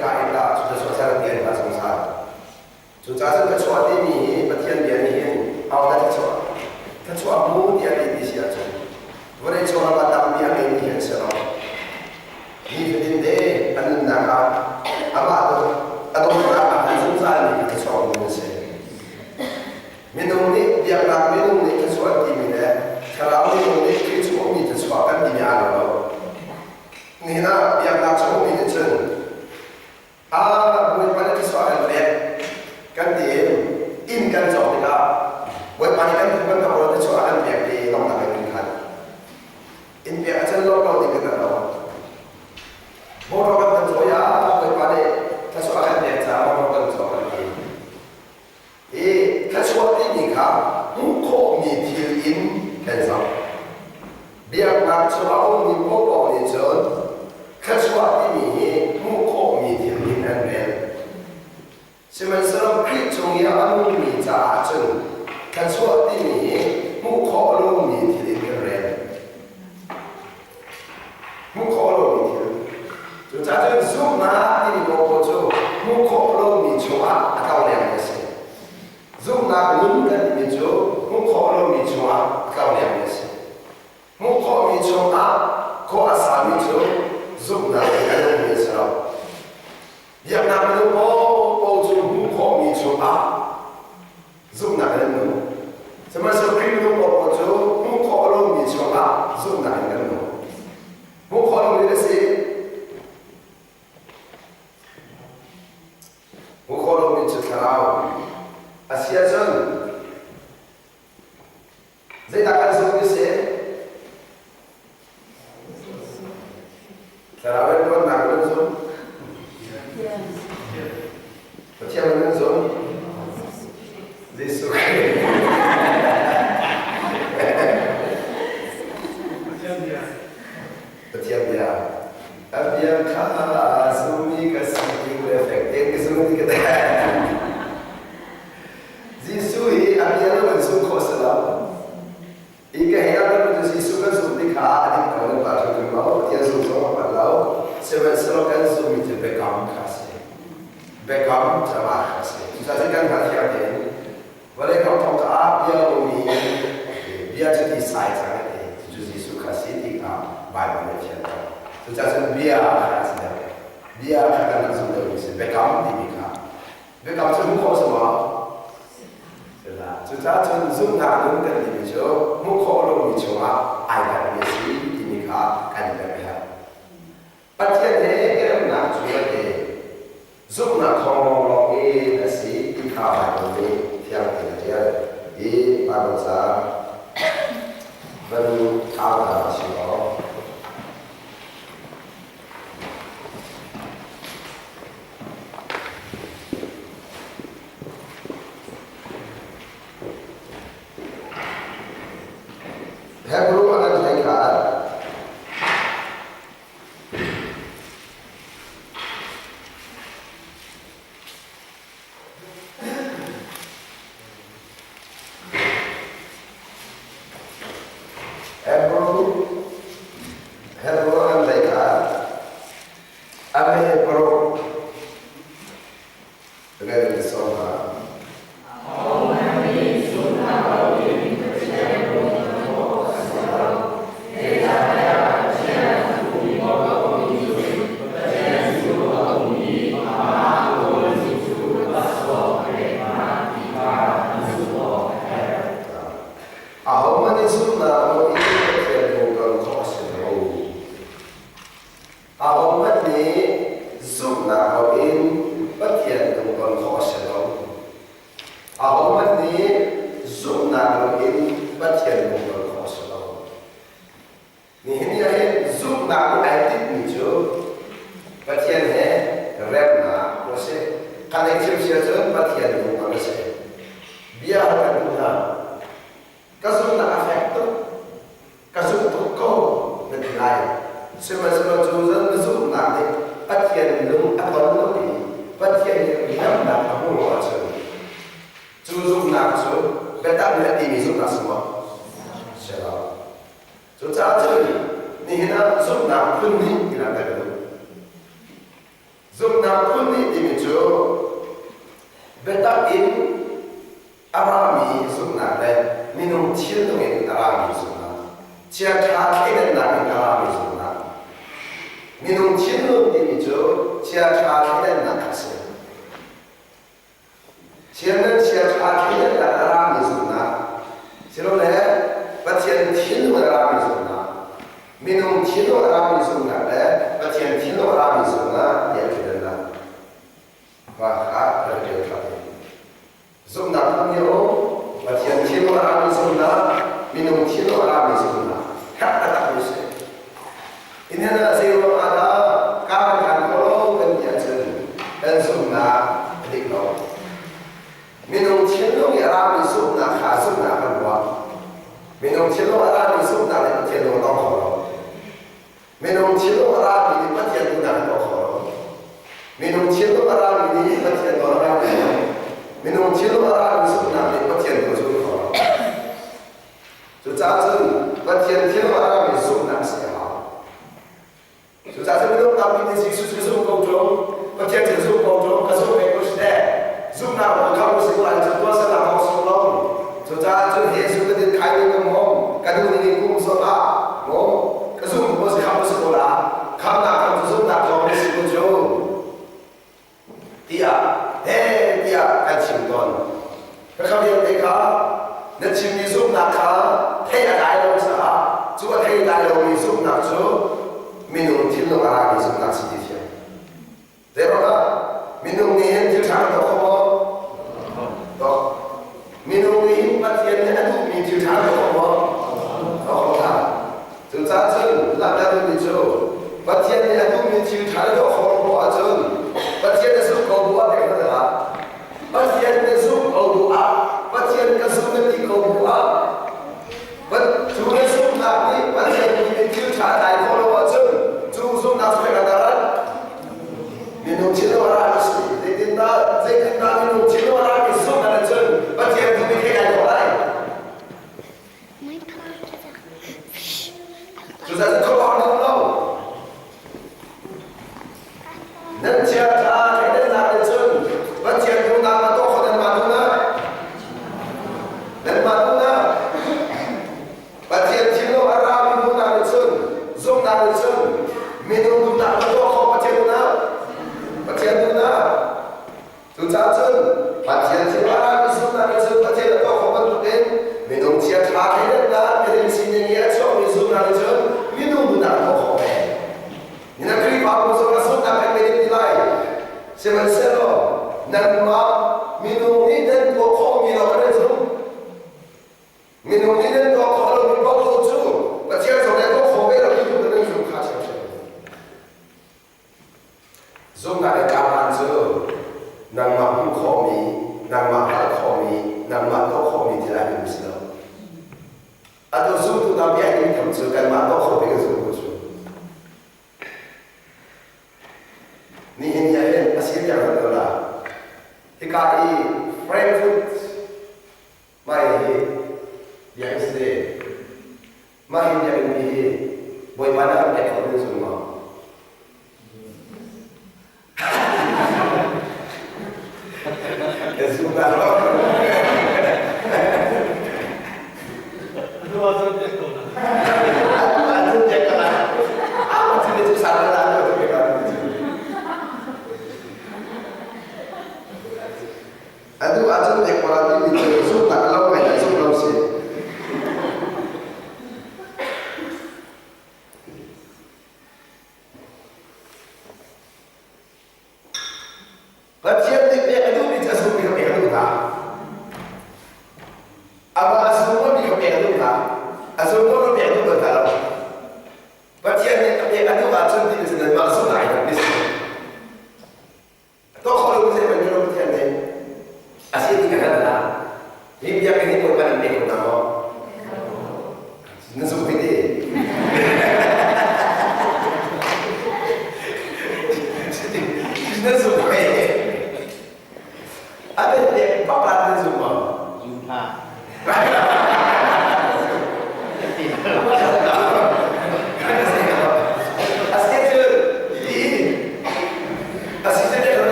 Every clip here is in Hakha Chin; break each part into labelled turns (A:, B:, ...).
A: ka in dah cu thluachuah ser ti an hal zungzal. Cucaah cun thluachuah timi hi Pathian bia nih hin ahodah thluachuah thluachuah hmu tiah ti ti si ahcun vawlei cung ah a tampi a ngeimi hi an si lo. Nifatin te a nunnak ah amah a dawtnak a hman zungzalmi kha thluachuah hmu an si. Minung nih biaknak minung nih thluachuah timi le thlarau minung nih Khrih chung ummi thluachuah kan timi aa lo lo. Nihin ah biaknak chung ummi nih cun Bawipa nih thluachuah kan pek kan ti in inn kan cawk tikah Bawipa nih kan phu kan ka thluachuah kan pek ti lawmhnak in kan khat. Inn pek ahcun lawm lo ding kan lo. Motor kan kan cawi ah Bawipa nih thluachuah kan pek caah motor kan cawk kan ti. I thluachuah timi kha hmuh khawhmi thil in kan zoh. Biaknak chung a ummi paohpaoh nih cun thluachuah timi hi hmuh khawhmi thil in an rel. Sihmanhsehlaw Khrih cung i a nungmi caah cun thluachuah timi hi hmuh khawh lomi thil in kan rel. Hmuh khawh lomi thil. Cucaah cun zumhnak timi paohpaoh cu hmuh khawh lomi chungah a tlolengmi a si. Zumhnak nun kan timi cu hmuh khawh lomi chungah a tlolengmi a si. Hmuh khawhmi chungah khua a sami cu zumhnak in a nungmi a si lo. Biaknak minung paohpaoh cu hmuh khawhmi chungah zumhnak in an nung. Sihmanhsehlaw Khrih minung paohpaoh cu hmuh khawh lomi chungah zumhnak in kan nung. Hmuh khawh lomi na si. Hmuh khawh lomi cu thlarau. A si ahcun zeidah kan zumh ti si? Thlarau rianṭuannak nan zum? Pathian nan zum? Jesuh Khrih. Pathian bia. A bia kha zummi ka si ti le fek tein ka zum ti ka Jesuh hi a bia lo kan zum khawh si lo. I ka he ah kan Jesuh kan zumh ti kha a dik ko nan pa hrimhrim lo Pathian zumh zong a hman lo sihmanhsehlaw kan zumhmi cu biakam kha a si biakam cu amah kha a si cucaah kan hngalhthiam tein vawlei kam thawk ah bia ummi bia cu ti sai cang a ti cucu Jesuh kha a si ti kha Baibal nih a fianter cucaah cun bia kha a si deuh bia kha kan rak zumh deuhmi si biakam timi kha biakam cu hmuh khawh si maw Cucaah cun zumhnak nun kan timi cu hmuh khawh lomi chungah ai dangmi a si timi kha kan i a herh. Pathian he i remnak cu a ti. Zumhnak thawng lawnglawng in a si ti kha Baibal nih fiang tein a ṭial. I Baibal ca van au hna usih law. Hebrew a kan hlei kha Hebrew Hebrew a kan hlei kha a me paruk Rel sawm hna. Ahohmanh nih zumhnak lo in Pathian lungton khawh a si lo. Ahohmanh nih zumhnak loin Pathian lungton khawh a si lo. Ahohmanh nih zumhnak loin Pathian lungton khawh a si lo. Nihin ni ah hin zumhnak nih ai tinhmi cu Pathian he remnak a si. Kan ei thiamsia cun Pathian lungton a si. Bia kan duh hna. Ka zumhnak a fek tuk. Ka zumh tuk ko na ti lai. Sihmanhsehlaw cu zan na zumhnak nih Pathian lung a ton lo i Pathian nih riamnak a hmuh lo ahcun cu zumhnak cu biatak nih a timi zumhnak si maw? Si lo. Cucaah cun nihin ah zumhnak phun hnih tina kan duh. Zumhnak phun hnih timi cu biatak in a rami zumhnak le minung thinlung in a rami zumhnak, chiaṭha thleidannak in a rami zumhnak. Minung thinlung timi cu chiaṭha thleidannak kha a si. Thian nan chiaṭha thleidannak a rami zumhnak, silole Pathian thinlung a rami zumhnak, minung thinlung a rami zumhnak le Pathian thinlung a rami zumhnak tiah thleidannak. Mah kha rak ṭial ṭhan. Zumhnak phun nih a um. Pathian thinlung a rami zumhnak, minung thinlung a rami zumhnak. Herh taktakmi si. Inn ah zei ruang ah dah kaa kan hlan kho lo kan ti ahcun kan zumhnak a dik lo. Minung thinlung i a rami zumhnak kha zumhnak kan ruah. Minung thinlung a rami zumhnak nih Pathian lung a tong kho lo. Minung thinlung a rami nih Pathian duhnak a tuah kho lo. Minung thinlung a rami nih Pathian nawl a ngai lo. Minung thinlung a rami zumhnak nih Pathian nawl a zul kho lo. Cucaah cun Pathian thil a rami zumhnak a si a hau. Cucaah cun minung tampi nih Jesuh cu zum ko ṭung, Pathian cu zum ko ṭung, ka zum ve ko si teh. Zumhnak lawng kha si ko lai cu tuahsernak lawng si lo. Cucaah cun Jesuh ka din khai ding ka mawm, ka duh ning in kum zong ah mawm, ka zum ko si kham si ko la, khamnak kham cu zumhnak lawng si ko cu. Tiah he tiah kan chim tawn. Ka kha vialte kha na chimmi zumhnak kha thei a dai lo caah cu a thei dai lomi zumhnak cu minung thinlung a rami zumhnak si ti thiam. Zeiruangah minung nih hin thil ṭha kan tuah kho maw? Tuah. Minung nih hin Pathian nih a duhmi thil ṭha kan tuah kho maw? Tuah kho hlah. Cucaah cun langhter duhmi cu Pathian nih a duhmi thil ṭha na tuah khawh lo ahcun Pathian na zumh ko bu ah pek hna hlah. Pathian na zumh ko bu ah Pathian ka zum na ti ko bu ah cu na zumhnak nih Pathian duhmi thil ṭha a tlai khawh lo ahcun cu zumhnak cu pek hna hlah. Minung thinlung a rami si. Zeitindah zeitindah minung thinlung a rami zumhnak nih cun Pathian duhmi thei ai khawh lai? Cucaah khuaruahhar nan lo. Nan chiaṭha thleidannak nih cun Pathian duhnak a tuah kho nanmah duhnak. Nanmah duhnak. Pathian thinlung a rami duhnak nih cun zumhnak nih cun minung duhnak a tuah kho Pathian duhnak. Pathian duhnak. Cucaah cun Pathian thil a rami zumhnak nih cun Pathian a tuah khawh bantukin minung chiaṭha thleidannak minung sining i a chuakmi zumhnak nih cun minung duhnak a tuah khawh ve. Na Khrihfabu zong a zumhnak kan ngei ti lai. Sihmanhsehlaw nanmah minung nih nan tuah khawhmi lawng kan zumh. Minung nih nan tuah khawh lomi paoh cu Pathian zong nih a tuah khawh ve lo ti tu nan zumh kha ṭhiamṭhiam. Zumhnak in kaa cu nangmah hmuh khawhmi, nangmah hngalh khawhmi, nangmah tuah khawhmi thil ai ding si lo. Atu zumtu tampi ai ding tham cu kanmah tuah khawhmi kan zumh ko cu. Nihin ni ahhin a si tiang kan la. Hika i Frankfurt mai hi biakinn si te. Mah hi biakinn hi Bawipa nih a kan pek khawh ding zum maw? Ka zum ta lo.
B: Atu ahcun pek ko na.
A: Atu ahcun pek ko na. Ah, cu cu sa la la tu pek ko Atu ahcun pek ko la timi cu zumhnak lo ngai le zumh lo si.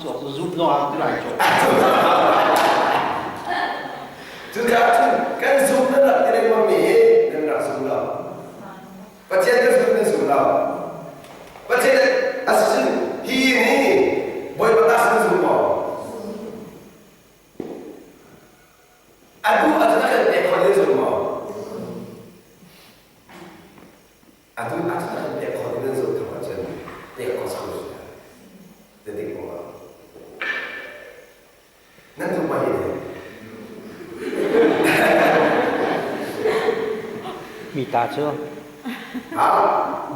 C: Cawk cu zumh zong ah ti lai cawk.
A: Cucaah cun kan zum nan rak ti lengmang mi hi nan rak zum lo. Pathian kan zum nan zum lo. Pathian a si hi ni Bawipa ta sin zum maw? A duh a kan pek kho nan zum maw? A duh a kan pek kho nan zum thang ahcun pek kho sang na dik maw? Nan duh ma hi?
C: Mi ta cu
A: Ha?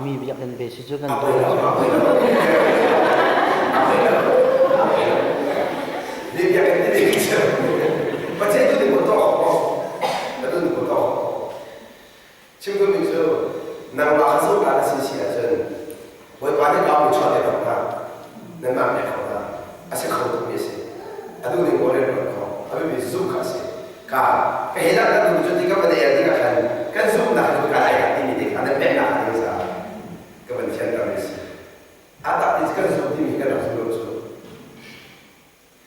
C: mi biakinn ve si cu kan
A: A
C: duh.
A: poi lo, a poi lo. A poi lo. A poi lo. Mi biakinn ti ding cu. Pathian tu nih maw tuah khawh maw? Atu nih maw tuah khawh? Chim duhmi cu nangmah kha zumhnak na si si ahcun Bawipa nih kaa chuah te kho hna. Nanmah pek kho hna. A si kho tukmi a si. A duh ning maw rian tuan kho. A biapi zumh kha a si. Ka ka he nak kan duh cu ti ka van el ding ah khan kan zumhnak cu ka ai timi te kha nan peknak ding caah ka van fianter mi a si. A tak ti kan zumh timi kan rak zum lo cu.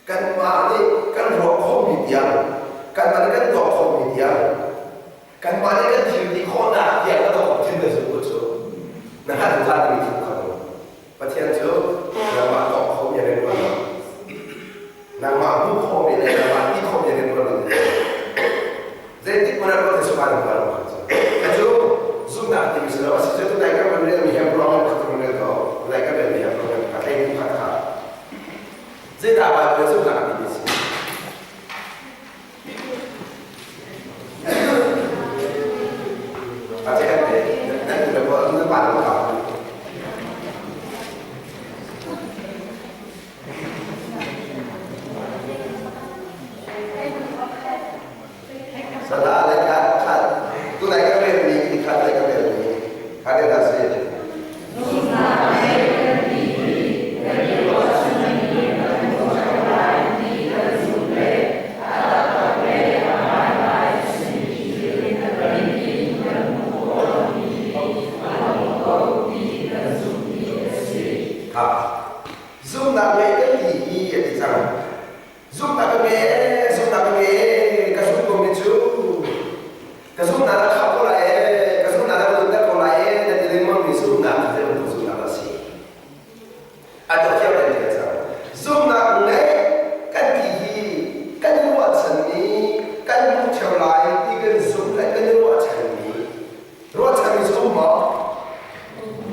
A: Kanmah nih kan ruah khawhmi tiang, kanmah nih kan tuah khawhmi tiang, kanmah nih kan thil ti khawhnak tiang ka tuah thil na zumh cu na hngalh zungzal dingmi thil kha Pathian cu nangmah tuah khawhmi a rian lo. Nangmah hmuh khawhmi le nangmah ti khawhmi a rian lo. Zeitik hmanh ah Pathian sungah na hngal lo. Cu zumhnak timi si lo a si cu tunai kan van relmi he ruang in kan rel ko. Tunai kan relmi he ruang in ka tlei kha kha. Zeidah Baibal zumhnak a timi si? A cek te nan tu le nan pa le ka. Sada le khat khat tu lai ka rel mi khat le ka rel mi khat le da si. Kha zumnak ngei kan ti hi a ti cang. Zumhnak ka ngei, zumhnak ka ngei, ka zumh komi cu ka zumhnak na khap ko lai ee, ka zumhnak na lunter ko lai ee, na ti lengmangmi zumhnak kha zei bantuk zumhnak a si? A dawt kan ti cang. Zumhnak ngeih kan ti hi kan i ruahchanmi, kan hmuh ṭheo lai ti kan zumh le kan i ruahchanmi, ruahchanmi cu um maw?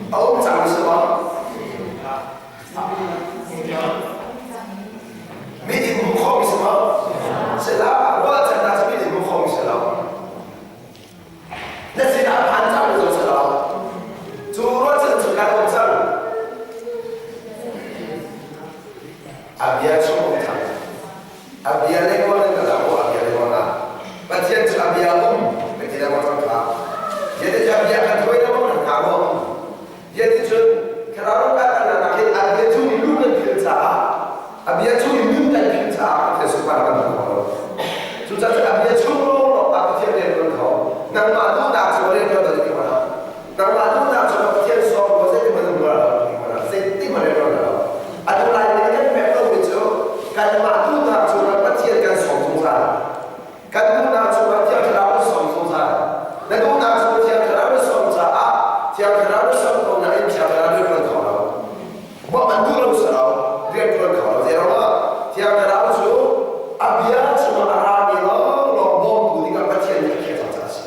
A: A um cangmi si maw? Mi nih hmuh khawhmi si maw? Si lo. Ruahchannak cu mi nih hmuh khawhmi si lo. Na sinah phan cang mi zong si lo. Cu ruahchan cu kan um cang. A bia chung um cang. A bia lengmang in ka la a bia lengmang ah. Pathian cu a bia um kan ti lengmang cang kha. Zeiti a bia kan thuai lengmang kan hna maw? Zeticun thlarau kan kalnak hin a bia chung i lu kan phil caah a bia chung i nun kan phil caah Pathian sunpar kan hmu kho lo. Cucaah a bia chung lawnglawng ah Pathian rian tuan kho. Nangmah duhnak cu rian tuan lo ti mana. Nangmah duhnak cu Pathian sawm ko zeitin hmanh hmu lo ti mana. Zeitin hmanh rian tuan lo. Atu lai nih kan pek lomi cu kanmah duhnak cu Pathian kan sawm zungzal. Kan duhnak cungah Thiang Thlarau na sawm zungzal. Na duhnak cu Thiang Thlarau na sawm caah Thiang Thlarau na sawm ko nain Thiang Thlarau rian ṭuan kho lo. Bawmh an duh lo si lo, rian ṭuan kho lo. Zeiruangah Thiang Thlarau cu a bia chungah a rami lawnglawng bawmtu dingah Pathian nih a khiah cang caah a si.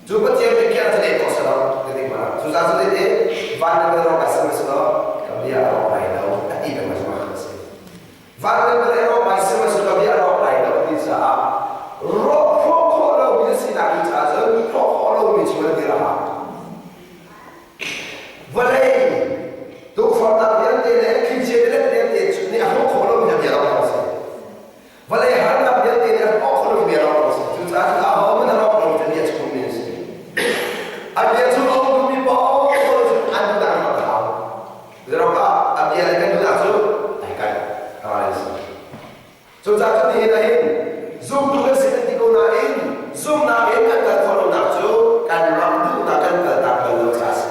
A: Cu Pathian nih khiah cu leh khawh si lo, ka ti hmanh. Cucaah cu tete van le vawlei rawk ai sem a si lo, ka bia a rawk lai lo, a ti peng a si. Van le vawlei rawk ai sihmanhsehlaw bia rawk lai lo ti caah rawk khawh khawh lomi na sinak ding caah cun khawh khawh lomi chung na dir a hau. Vawlei tukforhnak vialte le thlichia le vialte cu nih a hrawh khawh lomi na bia rawk a si. Vawlei harnak vialte nih a hrawh khawh lomi bia rawk a si. Cucaah cun aho hmanh a rawk lomi cu bia chungmi an si. A bia chung a ummi paoh cu an duhnak rawk a hau. Zeirangah a bia le kan duhnak cu ai kai ral si. Cucaah cu nihin ah hin zumtu kan si kan ti ko nain zumhnak in kan kal khawh lonak cu kanmah duhnak kan kaltak bal lo caah a si.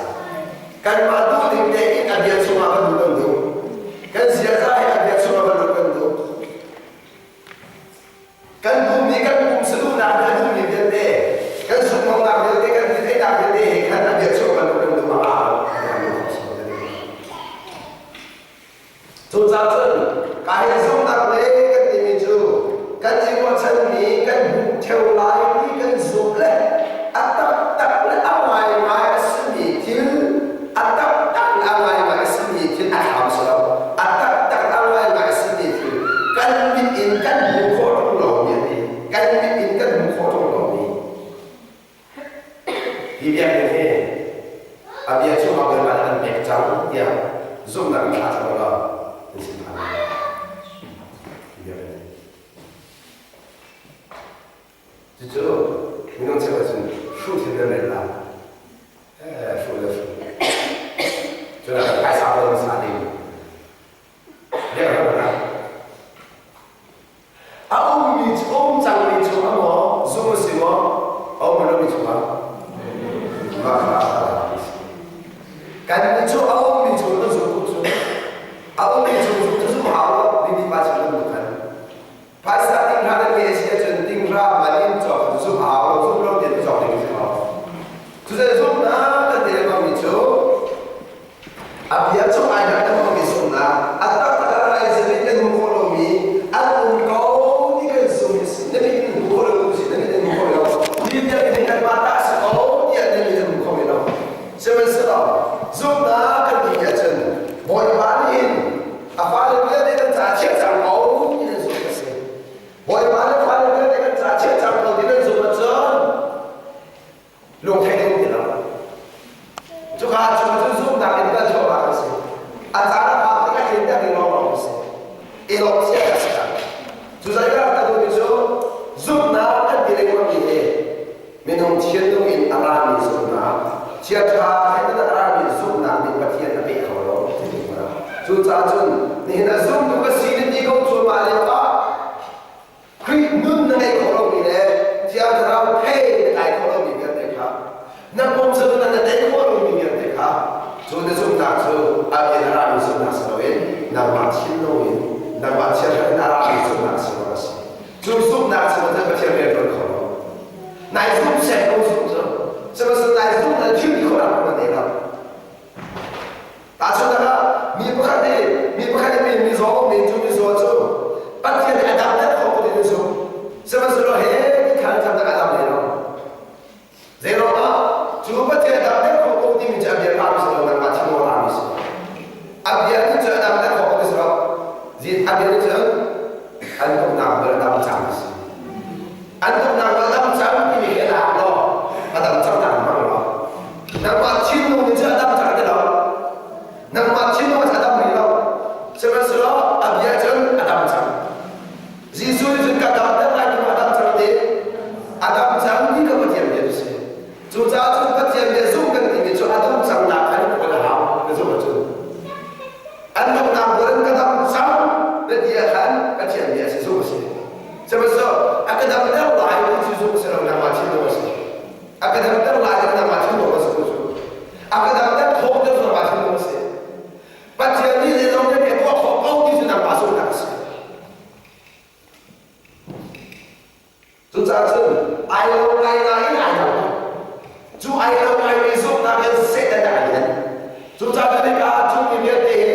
A: Kanmah duh ning tein a bia chungah kan duh kan duh. Kan ziaza he a bia chungah kan duh. Cucaah cun ka hi zumhnak le kan timi cu kan i ruahchanmi kan hmuh ṭheo lai ti kan zumh le a taktak le a ngaingai a simi thil a taktak le a ngaingai a simi thil a thlam si lo a taktak a ngaingai a simi thil kan mit in kan hmuh khawh ṭung lomi a ti kan mit in kan hmuh khawh ṭung lomi Hi biakinn hi a bia chungah Bawipa nih an pek cang tiah zumhnak in thla cam law an chim ṭhan lai. Hi biakinn hi. Cucu minung cheukhat cun hruh thil nan rel lai. Eh, hruh le hruh. Cun a phaisa lo sa ding. A ummi cu um cangmi cungah maw zum a si maw a um lomi cungah mah kha a si. Kan cu a ummi cu na zum cu a ummi cu zum cu zum hau lo mi pa cu kan khan phaisa ting hra nan ngeih si ahcun ting hra man in cawk zum hau lo zum lo tian cawk ding si lo cucu zumnak kan ti lengmang mi cu A bia cu ai dah kan hmangmi zumhnak, a taktak ah ai zetin kan hmuh khawh lomi an um ko ti kan zum hi si. Na mit in hmu khawh lo si, na mit in hmu khawh lo. Hi bia hi kanmah ta a si ko tiah na mit in hmu kho lo. Sihmanhsehlaw zumhnak kan ti ahcun Bawipa nih hin a fale vialte kan ca chiah cang ko ti nan zumh a si. Bawipa nih fale vialte kan ca chiah cang ko ti nan zumh ahcun lungthei ding ti lo cuka chung cu zumhnak in kal thluahmah kan si a caan a phak tikah hin dah ding lawnglawng a si i lawm sia ka si cu zei ka rak duhmi cu zumhnak kan ti lengmang mi hi minung thinlung in a rami zumhnak chiaṭha he a rami zumhnak nih Pathian a pe kho lo cucaah cun nihin a zumtu ka si na ti ko cuahmah lio ah Khrih nun na ngeih khawh lomi le Thiang Thlarau thei na tlai khawh lomi vialte kha na pumsa nun na tei khawh lomi vialte kha cu na zumhnak cu a in a rami zumhnak si loin nangmah thinlung in nangmah chiahra in a rami zumhnak si lo a si. Cu zumhnak cu na Pathian rian ṭuan kho lo. Nai zumh seh ko zumh cu. Sihmanhsehlaw nai zumh na thil ti khawh nak na nei lo. Tahchunhnak ah mi pakhat nih mi pakhat nih mi mizaw mi cu mizaw cu Pathian nih a damter khawh ko ti an zumh. Sihmanhsehlaw he ti khan cang a dam hlei lo. Zeiruangah cu Pathian a damter khawh ko timi cu a bia rami si lo nangmah thinlung a rami si. A bia nih cu a damter khawh ko ti si lo. A bia nih cun an tuknak bal a dam cang a si. An tuknak bal dam cang timi khi a lak law a dam cang nak hmang law nangmah thinlung nih cun a dam cang ti lo nangmah thinlung a dam rih lo sihmanhsehlaw a bia cun a dam cang Jesuh nih cun ka damter lai ti a dam cang ti a dam cang ti ka Pathian bia cu si cucaah cun Pathian bia zumh kan timi cu a dam cang nak khan kawl a hau na zumh ahcun an donghnak bual in ka dam cang na ti ah khan Pathian bia si zumh a si sihmanhsehlaw a ka damter lai ti cu zumh a si lo nangmah thinlung a si A ka damter lai i nangmah thinlung a si cu. A ka damter thawng deuh nangmah thinlung a si. Pathian nih zeizong vialte tuah khawh ko ti cu nangmah zumhnak a si. Cucaah cun ai lo ngai nain ai lo. Cu ai lo ngaimi zumhnak in Satan a lian. Cucaah cun hika ah chung mi vialte hi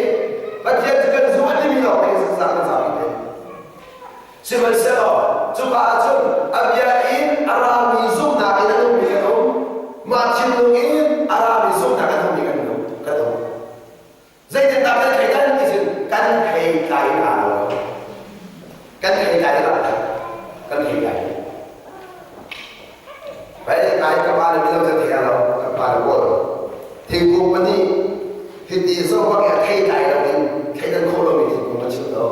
A: Pathian cu kan zum a timi lawng te zungzal kan zapi te. Sihmanhsehlaw cuka ah cun a bia in a rami zumhnak in a nungmi kan um. Mah thinlung in a rami zumhnak a nungmi kan um. Kan um. Zeitindah kan thei kan ti cun kan thei tlai hna lo. Kan thei tlai lo. Kan thei tlai. Bai kai ka pa le mino kan thei lo. Ka pa le kawl. Thingkung pahnih hiti zoh bak i a thei tlai lo in theidan khawh lomi thingkung kan chim lo.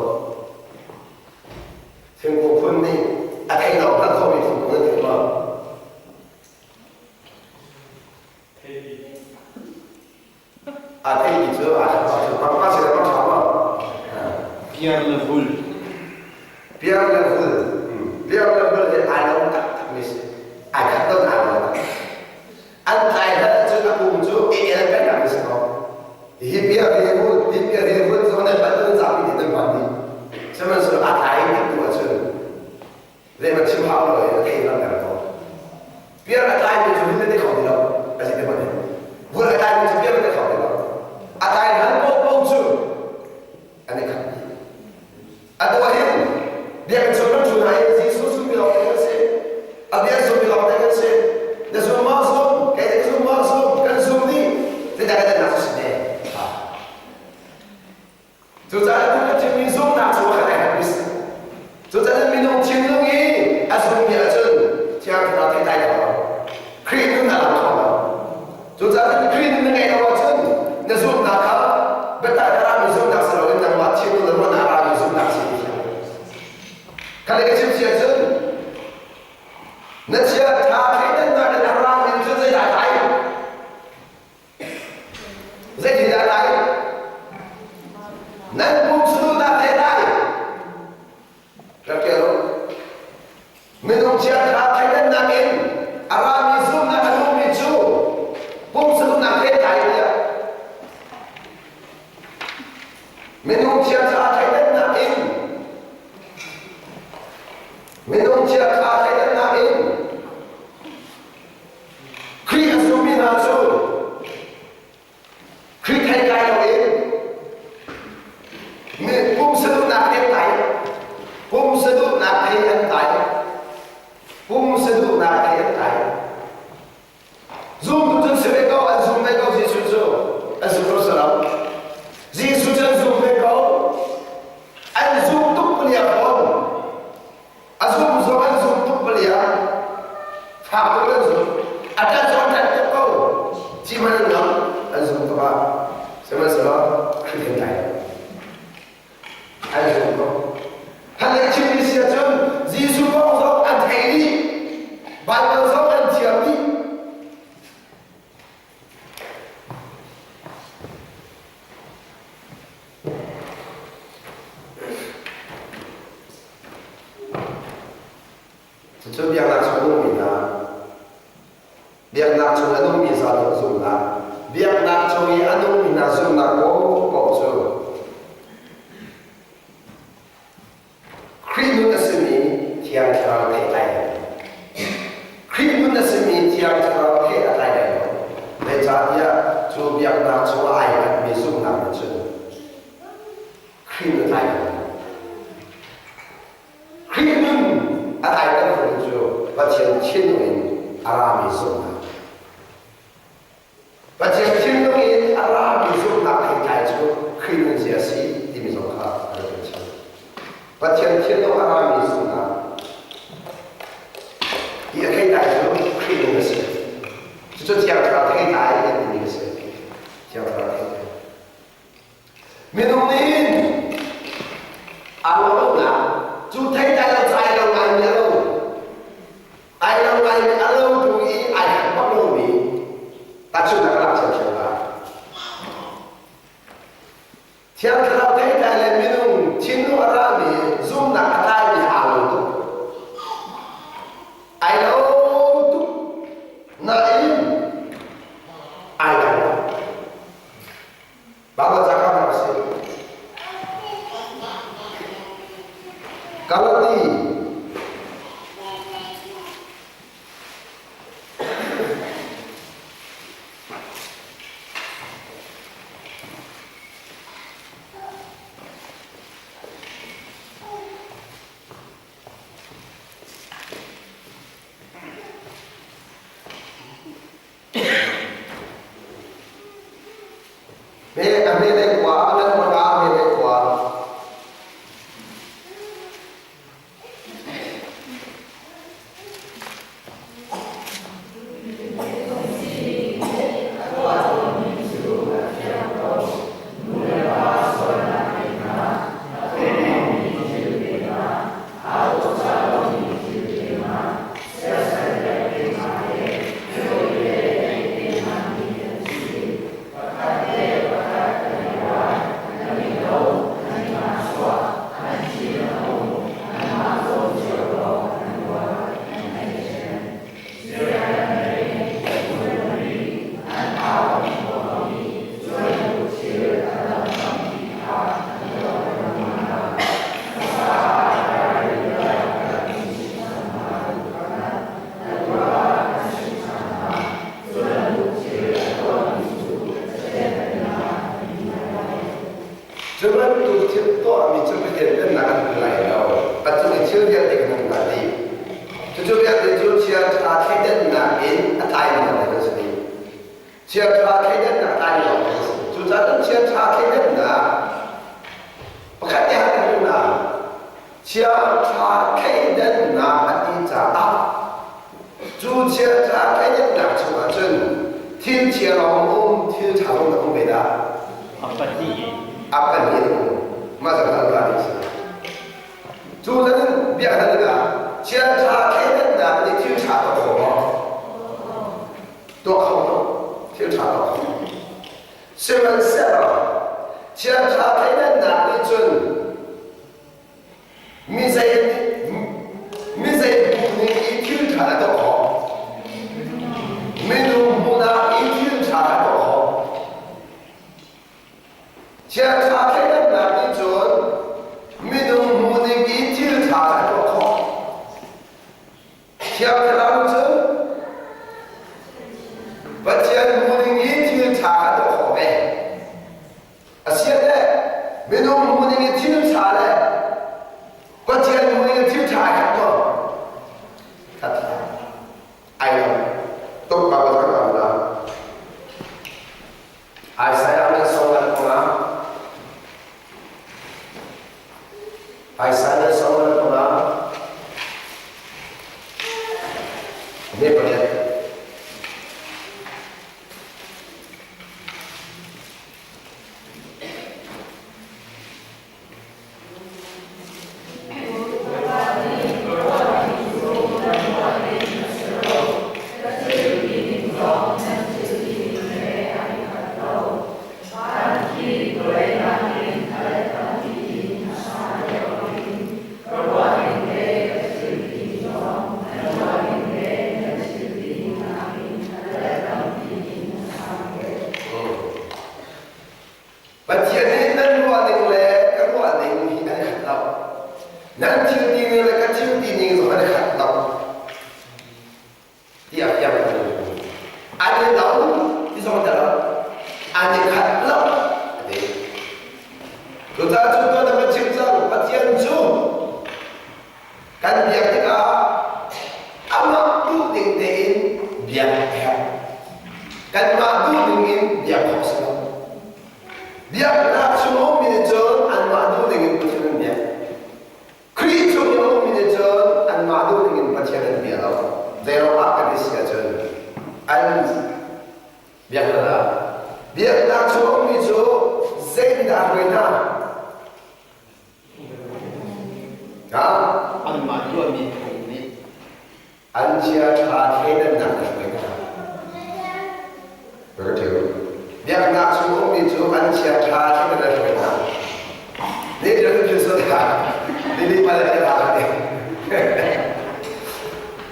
A: Thingkung phun nih a thei lo hngalh khomi thingkung an thei maw? A thei ti cu a ṭha cu pangpar si le pangṭha maw?
B: Piar le vul.
A: Piar le vul. Piar le vul hi ai lo taktak mi si. Ai khat don ai lo. An tlai hlan cun a kum cu e el peng ah si ko. Hi bia hi hul, hi bia hi hul zong nan pan nan zapi nih nan hman dih. Sihmanhsehlaw a tlai tik tu ahcun zeihmanh chim hau lo in a thei lang ter ko. Piar a tlai mi cu hin nan kho ti lo. A si te hman Vul a tlai mi cu piar nan kho ti lo. A tlai hlan paoh paoh cu an i khat. Cucaah tu kan chimmi zumhnak cu khat ai khat Cucaah minung thinlung i a zummi ahcun Thiang Thlarau theih lai lo. Khrih nun a lang kho lo. Cucaah Khrih nun na ngeih lo ahcun na zumhnak kha biatak a rami zumhnak si loin nangmah thinlung na ruahnak a rami zumhnak si ti thiang. Kha le ka chim si ahcun na chia tha thleidannak in a rami cun zeidah ai? Zeitindah lai? Nan pum saduhnak he lai. Rak ṭial u. Minung chiakha thleidannak in a rami zumhnak a nungmi cu pum saduhnak he tlai tiah. Minung chiakha thleidannak in minung chiakha thleidannak in Khrih a zummi hna cu Khrih thei kai loin pumsaduhnak he tlai pumsaduhnak he an tlai pumsaduhnak he an tlai zumtu cun si ve ko an zum ve ko Jesuh cu an zum lo si lo Jesuh cu an zum ve ko an zum tuk palia fawn A zum zong an zum tuk palia. Fak tuk an zum. A ṭan zong an ṭan tuk ko. Ci hmanh an ngam. An zum tuk ah. Sihmanhsehlaw Khrih an tlai lo. An zum ko. Han lei chimmi si ahcun Jesuh kong zong an thei dih. Baibal zong an thiam dih. Cucu biaknak chung a nungmi hna, biaknak chung a nungmi zalam zumhnak, biaknak chung i a nungmi hna zumhnak paohpaoh cu Khrih nun a simi Thiang Thlarau theihtlai lo. Khrih nun a simi Thiang Thlarau he a tlai lai lo. Zeicahtiah cu biaknak chungah ai hngatmi zumhnak nih cun Khrih nun a tlai lo. Khrih nun a tlai khotu cu Pathian thinlung in a rami zumhnak. Pathian thinlung in a rami zumhnak theitlai cu Khrih nunzia a si timi zong kha a rak in chim. Pathian thinlung a rami zumhnak hi a theitlai cu Khrih nun a si. Cucu Thiang Thlarau theitlai kan timi a si. Thiang Thlarau theitlai. Minung nih aa ruah cu theitlai lo cai lo ngaimi a lo. Ai lo ngaimi a lo tu i ai khat bak lomi tahchunhnak lak thiamthiam lai. Thiang Thlarau theitlai le minung thinlung a rami zumhnak a tlaimi aa lo tuk. Ai lo tuk nain ai dang lo. Baibal ca ka a si. Galati Me a me le khua a nan hmaka me le khua. Cu bantuk thil tuahmi cu Pathian pennak an hmu lai lo. A cung i thil vialte kan hmu lai dih. Cucu vialte cu chia ṭha thleidannak in a tlaimi lawng an si dih. Chia ṭha thleidannak tlaimi lawng an si. Cucaah cun chia ṭha thleidannak Chiaṭha thleidannak a ti caah cu chiaṭha thleidannak chungah cun thil chia lawng um, thil ṭha zong na um ve dah?
C: A pahnih in.
A: A pahnih in um. Mah zong kan ruah ding si. Cu zan biaknak tikah chiaṭha thleidannak nih thil ṭha tuah kho maw? Tuah kho lo. Thil ṭha tuah kho. Sihmanhsehlaw chiaṭha thleidannak nih cun Mi zei mi zei bu nih i thil ṭha a tuah khawh? Minung hmuhnak i thil ṭha a tuah khawh. Chiaṭha thleidannak nih cun minung hmuhning i thil ṭha a tuah khawh. Thiang Thlarau cu Pathian hmuhning i thil ṭha a tuah khawh ve. Asiah minung hmuhning i thil ṭha le Pathian hmuhning i thil ṭha ai khat maw? Khat hlah. Ai lo. Tuk ba ba kan la. Isaiah nih song an kong ah Isaiah nih song an kong ah Ne pariat. Pathian nih nan ruah ning le ka ruah ning hi an i khat lo. Nan thil ti ning le ka thil ti ning zong an i khat lo. Tiah fiang kan An i lo ti zong dah lo. An i khat lo. A ti. Cucaah cu tuan na chim cang Pathian cu Kan biak tikah amah duh ning tein biak a herh. Kanmah duh ning in biak khawh a si lo. Biaknak chung a ummi nih cun anmah duh ning in Pathian an biak. Khrih chung i a ummi nih cun anmah duh ning in Pathian an bia lo. Zeiruangah kan i si ahcun an biaknak ah biaknak chung a ummi cu zeitindah a hruai hna?
C: Anmah tuahmi phung nih
A: an chiaṭha thleidannak a hruai hna. Biaknak chung ummi cu an chiaṭha thleidan a hruai hna.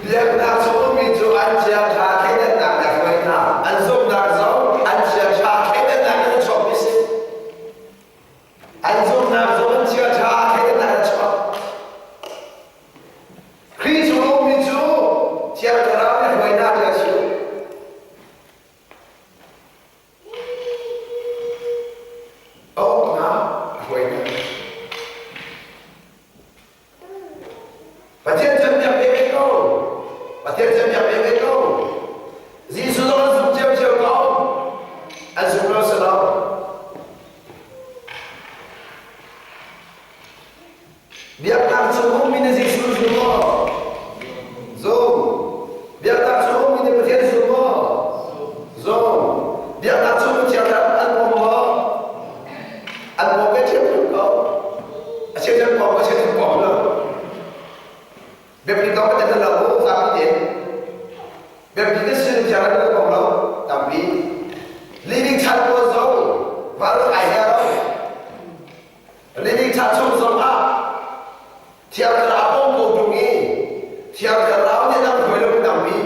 A: Biaknak chung ummi cu an chiaṭha thleidannak a hruai hna. An zumhnak zong an chiaṭha thleidannak in a chuakmi si. An zumhnak zong an chia ṭha theidannak an chuak. Khrih chung a ummi cu Thiang Thlarau nih hruainak le a si. A uknak a hruainak. Pathian cu an biak ve ve ko. Pathian cu an biak ve ve ko. Jesuh zong an zumh cio ko. An zum lo si lo. Biaknak chung ummi na Jesuh zum maw? Zum. Biaknak chung ummi na Pathian zum maw? Zum. Biaknak chung Pathian an pom maw? An pom ve ṭhiamṭhiam ko. A cheu pom a cheu pom lo. Biapi ko kan lo zapi te. Biapi na sin thiang an pom lo tampi. Living chan pawl zong van ai he lo. Living chan chung zong ah thiang thlarau pom ko tung i thiang thlarau nih lam hruai lo tampi.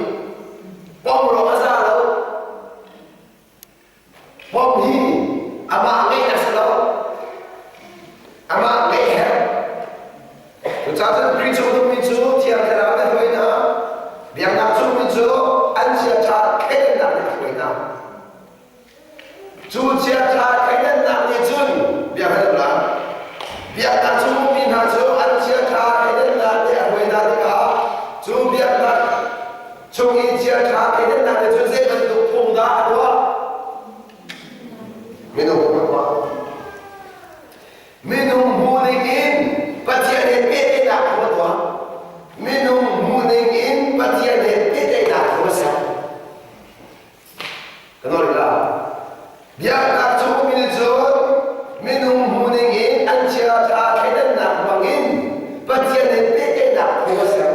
A: Pom lo a za lo. Pom hi amah ngeih a si lo. Amah ngeih herh. Cucaah cun Khrih chung ummi cu Thiang Thlarau nih a hruai hna. Biaknak chungmi cu an chiaṭha thleidannak nih a hruai hna. Cu chiaṭha thleidannak nih cun biaknak la. Biaknak chung ummi hna cu an chiaṭha thleidannak nih a hruai hna tikah cu biaknak chung i chiaṭha thleidannak nih cun zei bantuk phung dah a tuah? Minung phung a tuah. Minung bu ning in Pathian he pehtlaihnak Pathian he pehtlaihnak phung a ser. Ka nawl la. Biaknak chung mi nih cun minung hmuhning in an chiaṭha thleidannak hmangin Pathian he pehtlaihnak phung a ser.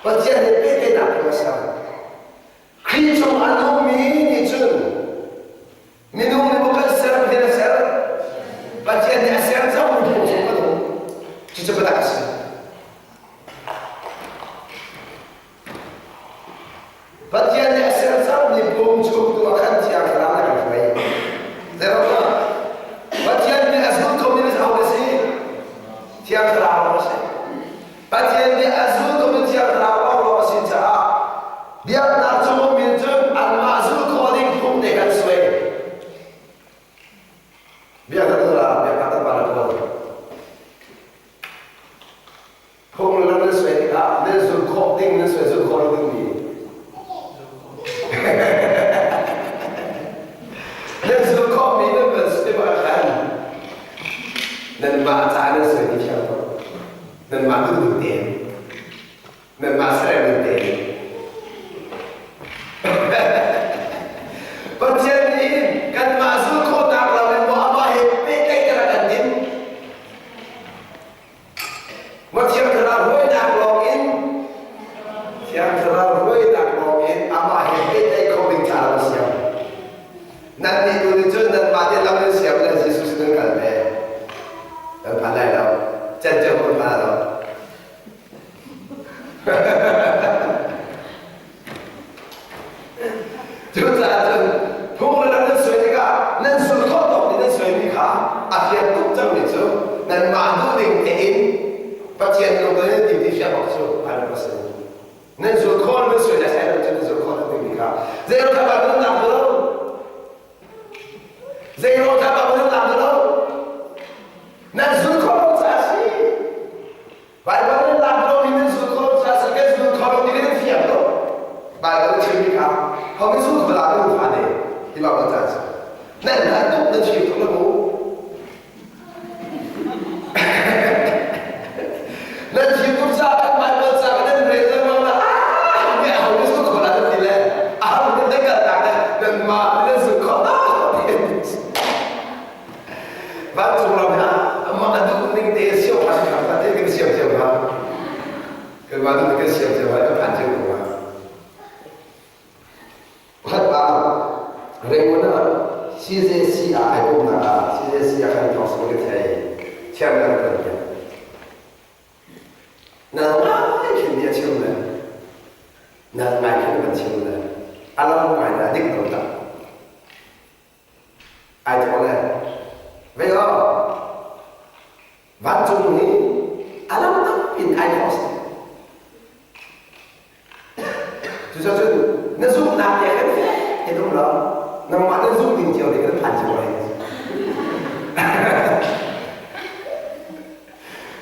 A: Pathian he pehtlaihnak phung a ser. Khrih chung a nungmi nih cun minung nih maw kan ser Pathian a ser? Pathian nih a ser cangmi phung chung kan um. Cucu biatak a si. Pathian nih a ser cangmi phung chung tu ah khan Thiang Thlarau nih a kan hruai. Zeirokah Pathian nih a zul khomi na aho na si? Thiang Thlarau na si. Pathian nih a zul khomi Thiang Thlarau lawnglawng a si caah biaknak chung min cun anmah zul khawh ding phung te kan suai. Biaknak tu la biaknak tan pa na Phung le nan suai tikah nan zulh khawh ding nan suai zulh khawh lo dingmi nan zulh khawhmi nan van suai bak khan nanmah ca nan suai ti thiam ko nanmah duh ding tein nanmah serem ding tein Pathian nih kanmah zulh khawhnak lam in maw amah he pehtlaihter a kan timh. Maw Thiang Thlarau hruainak lawngin Thiang Thlarau hruainak lawngin amah he pehtlaih kho ding ca lam siam. Nan nih tu nih cun nanmah te lam in siam le Jesuh sin nan kal ve. Nan phan lai lo. Cen cio kan phan lo. Cucaah cun phung le lam nan suai tikah nan sul khawh tawk nih nan suaimi kha a fiang tuk cangmi cu nanmah duhning tein Pathian lungton in tim ti fiang awk cu a rak si. Nan zul khawh nan suai lai sai lo cun nan zul khawh lo dingmi kha zei kha ba nan lak lo zei kha ba nan lak lo nan zul khawh lo caah si. Baibal nan lak lo mi nan zul kho lo caah si kan zul kho lo ti kan fiang lo. Baibal chimmi kha ho kan zul kho la nu fa ne ti ba caan si. Nan hlan tuk nan chim tuk lo mu. Nan chim tuk caah kan Baibal ca kan nan rel lengmang la ah ne ho kan zul kho la nan ti le a ho nan nan kal tak le nan mah nan zul kho la. Vancung ram hi amah a duh ning te siam kha si kha te kan siam cio hnga. Kan mah duh kan siam cio hnga kan phan cio ko hnga. Pakhat pa Rangoon ah CJC ah ai pumnak ah CJC ah khan thawng sung ka thei chairman kan piak. Na ngai khin bia chim le na ngai khin kan chim le alam ngai na dik lo tak. Ai thawh le ve aw vancung nih a lam in ai thawh si. Cucaah na zumhnak he kan fek in um lo nangmah na zum ding cio ding kan phan cio lai.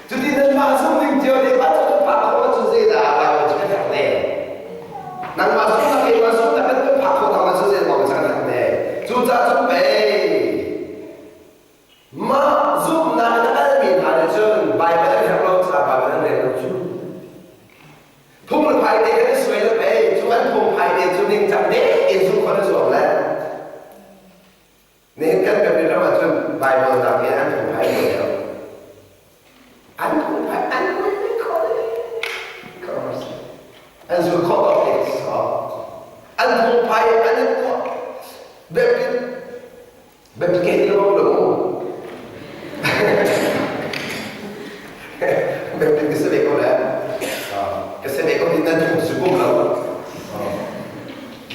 A: Cuti nanmah zum ding cio ding vancung kan phak khawh ahcun zeidah Baibal cu kan herh ne? Nangmah zumhnak keimah zumhnak kan kan phak khawh tak ahcun zeidah Baibal cu kan herh ne? Cucaah cun pei mah zumhnak in a kalmi hna nih cun Baibal an herh lo caah Baibal an rel lo cu. Phung le phai te kan i suai le pei cu an phungphai te cu ningcang tein zumh khawh na zuam le Nihin kan kan ram ahcun Baibal nak in an phungphai lo deuh. An phungphai an khawh an zul khawh bak te so. An phungphai an in tuah biapit biapit ke ti lo lo mu. Biapit ka se ve ko le. Ka se ve ko ni nan phung su kum lo.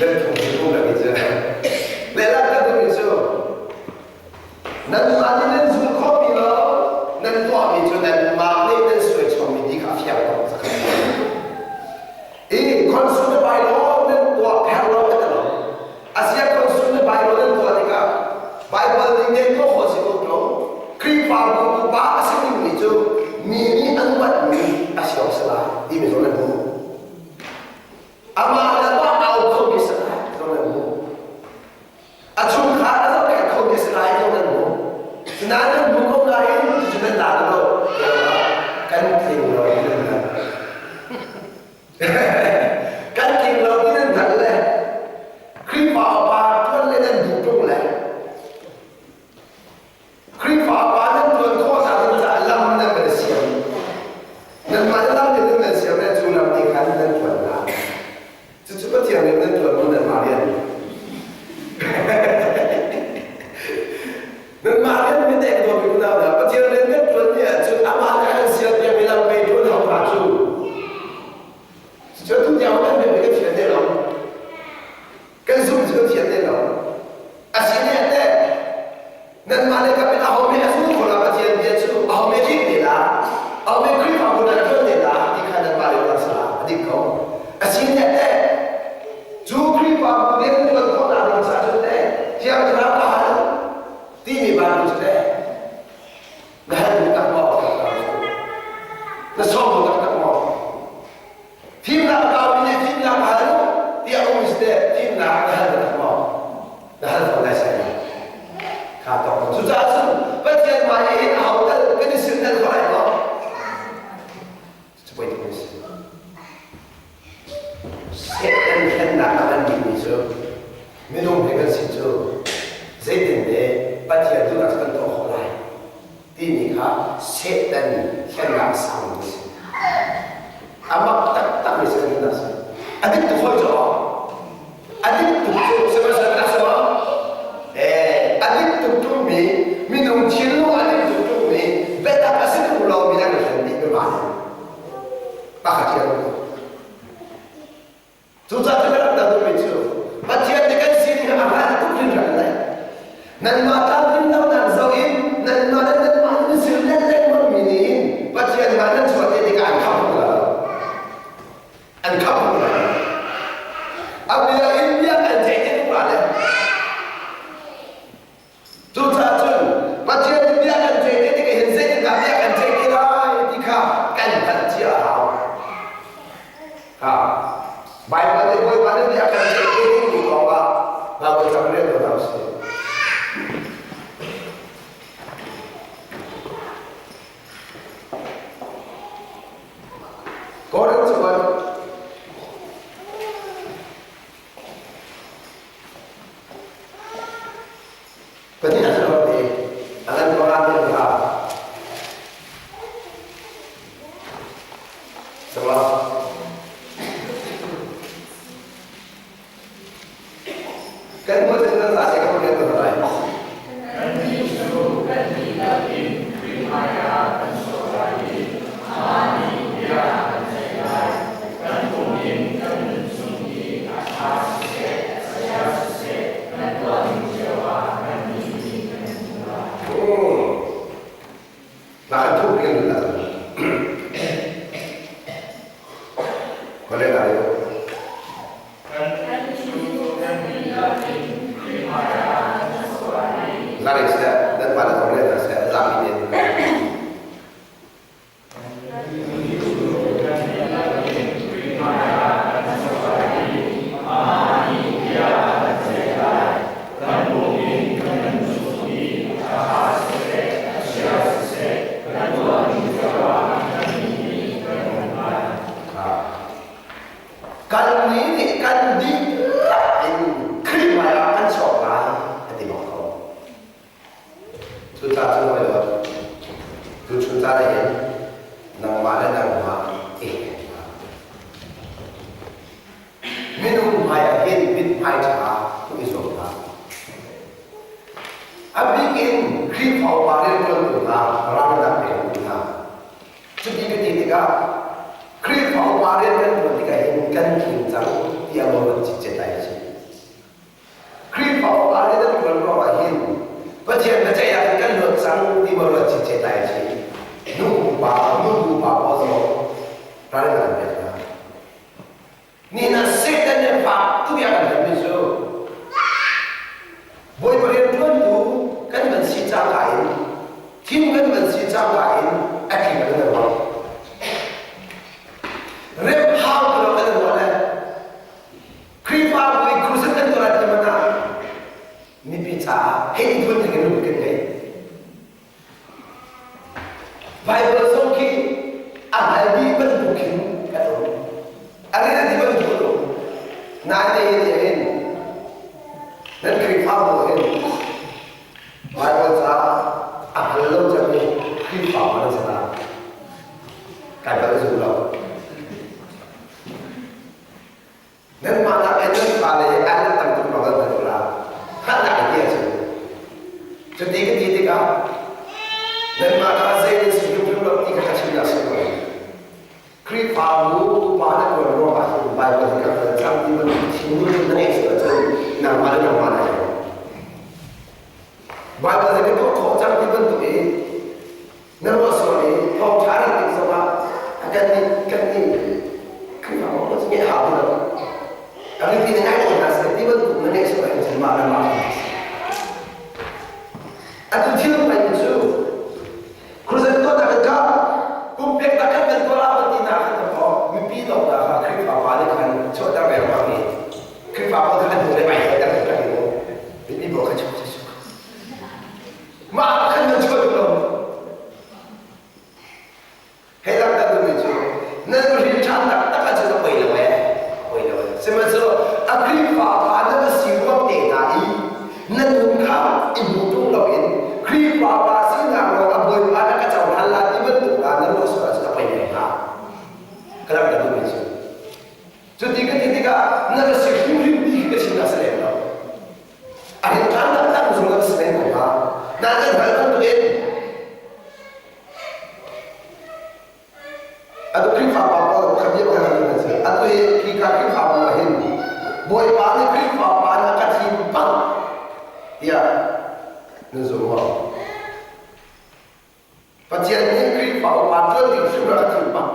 A: Nan phung cu phung lo cu lehlam kan duhmi cu nanmah nih nan zul khawhmi lo nan tuahmi cu nanmah nih nan suai chommi ti kha a fiang ko i consume by law nan tuah herh lo ka ti lo asia consume by law nan tuah tikah Bible nih nan tuah khawh si ko lo Khrihfabu upa a si dingmi cu mi nih an uatmi a si awk si lai timi zong nan hmuh Amah le amah au khomi si lai zong nan hmuh. A chungkhar a zohkhenh khomi si lai zong nan hmuh. Sinain nan hmu ko nain cucu nan la lo kan tling lo nan la. Na sawm kho taktak maw? Fimnak a kaumi nih fimnak a hal tiah um si teh fimnak na hal taktak maw? Na hal kho lai sai lo. Kha tawk. Cucaah cun Pathian hmai i hin aho tal kan i silhnalh kho lai maw? Cu poi tuk si. Satan hlennak a kan dingmi cu minung he kan si cu zeitin le Pathian duhnak kan tuah khawh lai timi kha Satan hlennak a sang mi si. A mak taktak mi si kan si. A dik tuk hoi cu a dik tuk cu sihmanhsehlaw a si maw? Eh, a dik tuk ṭungmi minung thinlung a dik tuk ṭungmi biatak a si tuk lomi an hlen dih mi pakhat hian Cucaah cu kan rak duhmi cu Pathian nih kan sining a hmaan tuk hringhran le nanmah tlamtlin lonak zoh in nanmah le nanmah nan sir len lengmangmi nih hin Pathian mah nan chuah te tikah an khamh lo. An khamh lo. A bia in bia kan ceih te tuk la le Cucaah cun Pathian nih bia kan ceih te tikah hin zeitindah bia kan ceih te lai ti kha kan hngalh cia a hau. Ha. Baibal nih Bawipa nih bia kan ceih te dingmi kong ah Baibal cang rel ko hna usih. Korin cakuat Pathian a rawt i a ngan ko ran ding kha Sawah. Kan hmuh cun nan zate kan rian ko lai.
D: Kannih cu kan dihlak in Khrih hmaiah kan chuak lai i amah nih bia a kan ceih lai. Kan pum in kan nun chung i a ṭha siseh, a chia siseh, kan tuah ding cio ah kannih nih kan hmuh lai.
A: Na kan thuh ring na Kole na yo. Zari seh, nan pa na zong le na seh, zapi ne. Kan nih nih kan dihlak in Khrih hmaiah kan chuak lai a ti bak ko. Cucaah cun hawi dawt, tuchun caan ah hin nangmah le nangmah i hnek hlah. Minung hmai ah hin mithmai ṭha hmuh i zuam hlah. A bik in Khrihfa upa rianṭuantu hna ralrinnak pektu hna Cuti ka ti tikah Khrihfa upa rian kan ṭuan tikah hin kan tling cang tiah maw kan citcet ai a si. Khrihfa upa rian kan ṭuan ruangah hin Pathian biaceih ah kan luat cang ti maw ruat citcet ai a si. Nu upa, nu upa pawl zong ralrin kan pek hna. Nihin ah Satan nih fak tuk a kan hlenmi cu Bawipa rianṭuantu kan van si cangka in thim kan van si cangka in a tling kan ruah. Rem hau ti lo kan ruah le Khrihfabu i crusade kan tuah ti man ah mipi caah hei phun ding in kan ngei. Baibal zong khi a hngal dih bantuk khin kan um. A rel dih bantuk kan um. Nain hin nan Khrihfabu hin Baibal ca a hngal lo cemmi Khrihfabu nan si hna. Kai bal zum lo. Nanmah nakin nan fale an nan tam tuk lawng nan hman la. Hngalhnak in ti a si. Cuti ka ti tikah nanmah kha zei nan si hrimhrim lo ti kha ka chimnak si lo. Khrihfabu upa na ṭuan ruangah hin Baibal hi ka hngal cang ti bantuk thinlung na ngeih sual ahcun nangmah le nangmah na heng. Baibal hi ka tuah khawh cang ti bantuk i na ruah sual i thawngṭha rak tik zongah kan nih kan nih Khrihfabu cu ngeih hau ti lo. A mipi nih ngai ko hna seh ti bantuk na ngeih sual ahcun mah le mah Atu thil pei cu crusade tuah tak kan pumpek tak kan tuah. Atu Khrihfa pa pawl kha bia pakhat an si. Atu hi khika Khrihfa bu ah hin Bawipa nih Khrihfa pa nih a ka thim bang tiah nan zum maw? Pathian nih Khrihfa upa ṭuan ding hrim a ka thim bang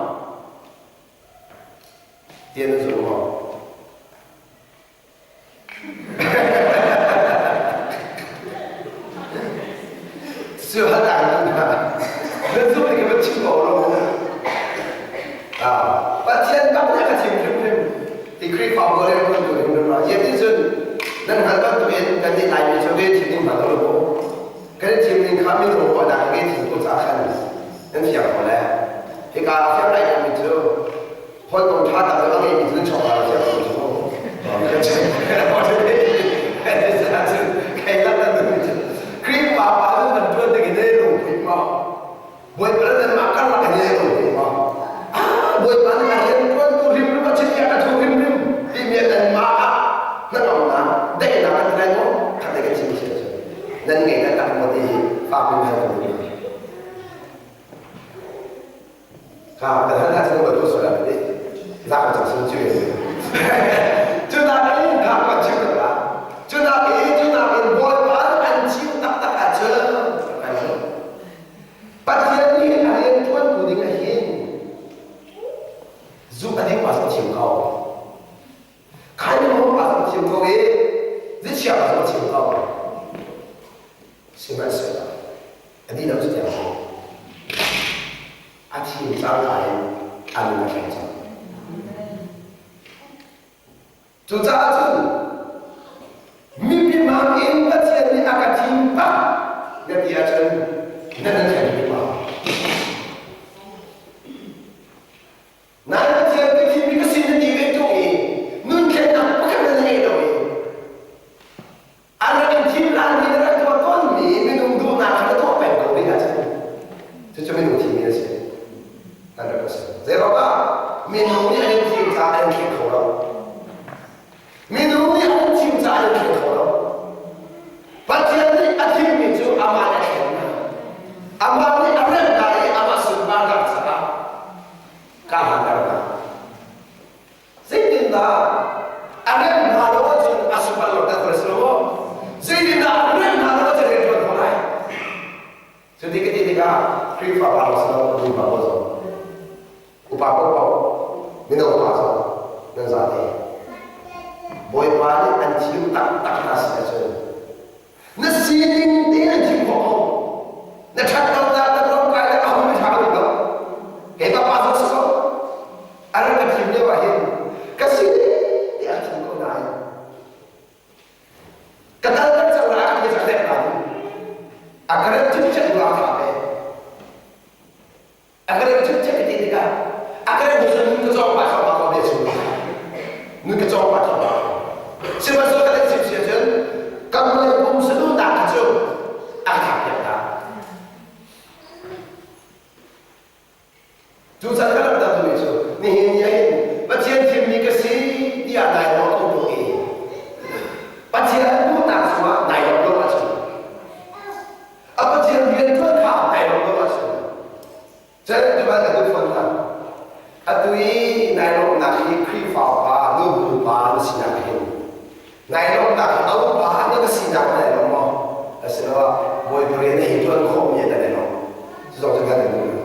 A: tiah nan zum maw? Pathian bak nih a ka thim hrimhrim ti Khrihfabu le kan tu hrimhrim ra. Ziah ti cun nan hngalh bantukin kan nih Laimi cu ve thim ding hmang lo mu. Kan i thim ding kha minung ruahnak in ve thim ko caah khan nan fiang ko le. Hika a fiang lai mi cu Hawikom ṭha tak a ngeimi cu chawhra a siang ko Khrihfa pa cu kan ṭuan ding in lungput maw Bawipa nan mah karlak in lungput maw Ah Bawipa nih a rian ṭuantu hrimhrim a chim a thu hrimhrim timi nan mah ah hnangamnak daihnak an ngai maw khat kan chim si nan ngei na tak maw ti hi fak in hal kan duh 啊，本来他是我读书来的，哪个讲什么就就那边他管就得了，就那边就那边我把安静哒哒啊这，Pathian nih a rian ṭuantu ding ah hin zumh a ding pa zong chim ko. Khai mo pa zong chim ko i zichia pa zong chim ko. Sihmanhsehlaw a dih lo cu tiang a thim cangka in a lung a thleng cang. Cucaah cun mipi mak in Pathian nih a ka thim bak na ti ahcun na nan thleng bik ma? Nai Pathian ka thimmi ka sin na ti ve ṭung i nunthlennak pakhat na ngei lo i An rak in thim hlan hi na rak tuah tawnmi minung duhnak kha na tuah peng ko rih ahcun cucu minung thimmi a si. 100%. Zeiruangah minung nih an in thim caah an thleng kho lo. Minung nih an thim caah an thleng kho lo. Pathian nih a thimmi cu amah nih a thlen hna. Amah nih a remh hna i amah sunparnak caah ka hanter hna. Zeitindah a rem hna lo ahcun a sual lo dah si lo maw? Zeitindah a rem hna lo ahcun rian ṭuan ko lai? Cuti ka ti tikah Khrihfa pa si lo, nu pa pawl zong, upa paohpaoh, mino pa zong nan zate. Bawipa nih an thim taktak hna si ahcun na sining tein an thim khawh ko. Na ṭhat lonak na rawmkai le a hung ṭha lo. Kei ka pa zong si ko. A rak ka thim lio ah hin ka si ti an thim ko nain ka dal kan cang la ka cak dek na a ka rem cik cek ruang kha ve a ka rem cik cek ti tikah a ka rem cun ka cawng pa thawng pa ko ve chung nu ka cawng pa thawng pa sihmanhsehlaw ka rem cik sia cun kam le pum sanu nak cu a ka thak piak ta Cucaah ka rak duhmi cu nihin ni ahhin Pathian thimmi ka si tiah nai ruah ko tung i Pathian duhnak chungah nai lawmh lo ahcun a Pathian rianṭuan kha nai lawmh lo ahcun cun cuban ka duh fawn hna. Atu i nai lawmhnak hi Khrihfa upa nubu pa na sinak hin nai lawmhnak hi a upa na ka sinak nai lawm maw? Asiloah Bawipa rian na hi ṭuan khawhmi ah na i lawm? Cu zong cu kan in duh.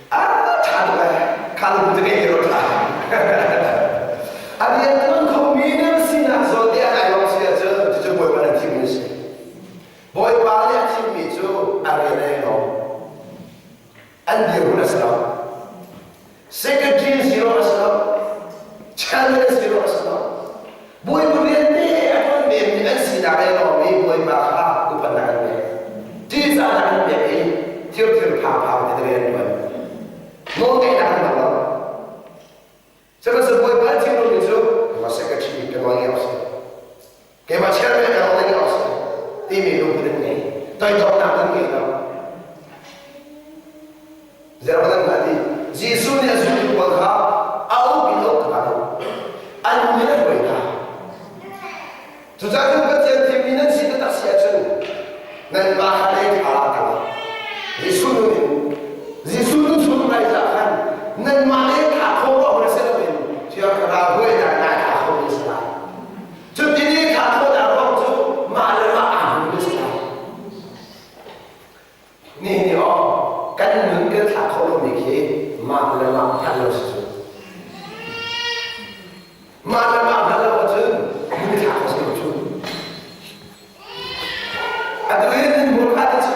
A: Ah, ṭha tuk eh. Kha lu cu kei ro ṭha. A rian ṭuan khomi nan sinak zawn te ah nai lawm si ahcun cucu Bawipa nan thimmi a si. Bawipa nih a thimmi cu a rian a lawm. An dirhmun a si lo. Secretary zero a si lo. Chairman zero a si lo. Bawipa rian te a ṭuan menmi an sinak le lawm i Bawipa kha upatnak an pek. Ṭihzahnak an pek i thirthir phangphang te rian ṭuan. Nawlngeihnak an hmang lo. Sihmanhsehlaw Bawipa an thim lomi cu keimah secretary ka nawl ngeih awk si. Keimah chairman ka nawl ngeih awk si timi lungput an ngei. Toidornak an ngei lo. Zerusalem ah ti Jesuh nih a zultu pawl kha a um in uk hna lo. An min a hruai hna. Cucaah cun Pathian thimmi nan si taktak si ahcun nanmah kha lei ṭha tang ah. Jesuh nun in Jesuh nun chung lai cah khan nanmah le thah kho lo na si loin Thiang Thlarau hruainak nai thah kho mi si lai. Cutin i thah khawhnak ruang cu mah le mah aa hmu mi si lai. Nihin ni aw kan nun kan thlah kho lomi khi mah le mah hngalh lo si cu. Mah le mah hngalh lo ahcun nun thlah kho si lo cu. Atu hi nan hmurka te cu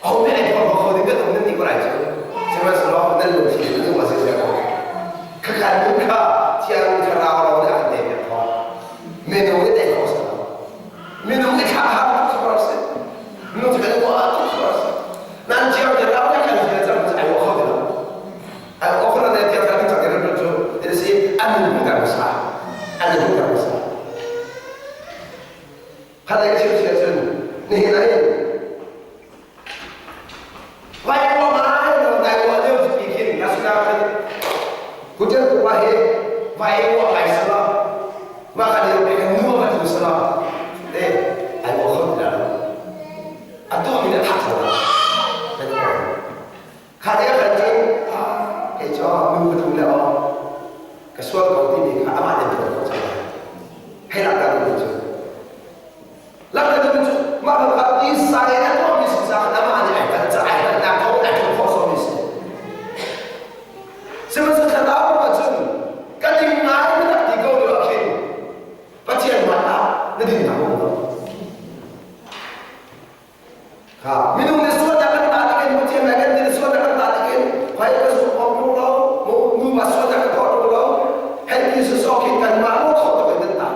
A: aho nih ai phorh kho ding kan um nan ti ko lai cu. Sihmanhsehlaw nan lungthli cu nan si sia ko. Khakhan nun kha Thiang Thlarau lawng nih a kan tei piak khawh. Minung nih tei khawh si lo. Minung nih thlah har tuk khawh si. Minung cu kan uah tuk khawh si. Nan Thiang Thlarau nih kan zia cang cu ai uah kho ti lo. Ai uah kho lo ne Thiang Thlarau nih cang ti cu ti si an nun hmuhter hmasa. An nun hmuhter hmasa. Khat lei ka chim si ahcun nihin ah hin vai kua ngai lo ngai kua lio ti khin asina khin kutel tu pa hi vai kua ngai sala ma kha lio pe kan nu ma tu sala te ai kua khom ti lo atu mi na thak lo Kha te khan cun kei cu nu ka tum le aw ka sual ko timi kha amah nih tuah khawh cang lai. Hei lak ta ding cu. Lak ta ding cu mah kha Israel a tuahmi si caah amah nih ai hngalh caah ai hngalhnak thawng ai tuah khawh sawmi si. Sihmanhsehlaw thlarau ah cun ka ding ngai na rak ti ko lio ah khin Pathian hmai ah na dinnak a um lo. Kha minung nih sualnak kan tah tik in Pathian le kan nih sualnak kan tah tik in khoi ka zung awk tung lo mu nu ma sualnak kan tuah tung lo hei ti su so khin kan mah lo kho tuk in kan tah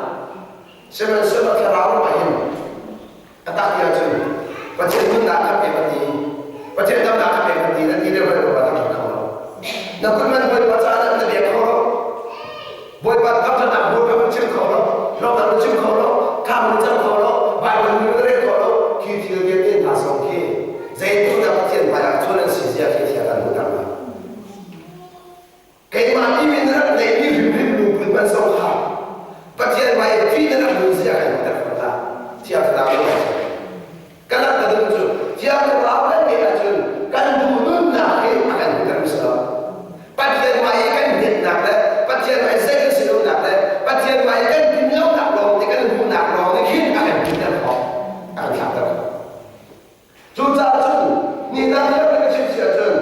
A: sihmanhsehlaw thlarau ram ah hin a tak ti ahcun Pathian nunnak kan pek ti Pathian damnak kan pek ti na ti le voi ba tak kho lo na kun man Bawipa caah na biak kho lo Bawipa thangṭhatnak hmurka na chim kho lo, hlawknak na chim kho lo, thlam na cam kho lo, Baibal na rel kho lo, khi thil vialte hna zong khi zeitluk dah Pathian hmaiah cun an si zia khi thia kan hmuhter hna. Keimah timi na rak neihmi hrimhrim lungput man zong kha Pathian hmai i fi na rak nun zia kan hmuhter khawh hna. Thiang Thlarau nih Kan rak ka dum cu Thiang Thlarau kan ngeih ahcun kan duh nunnak hi a kan hmuhter si lo. Pathian hmai i kan hnetnak le Pathian hmai zei kan si lonak le Pathian hmai i kan dinlonak lawng nih kan hmuhnak lawng nih khin a kan hmuhter khawh, a kan thlakter khawh. Cucaah cun ni hna thiang ka chim si ahcun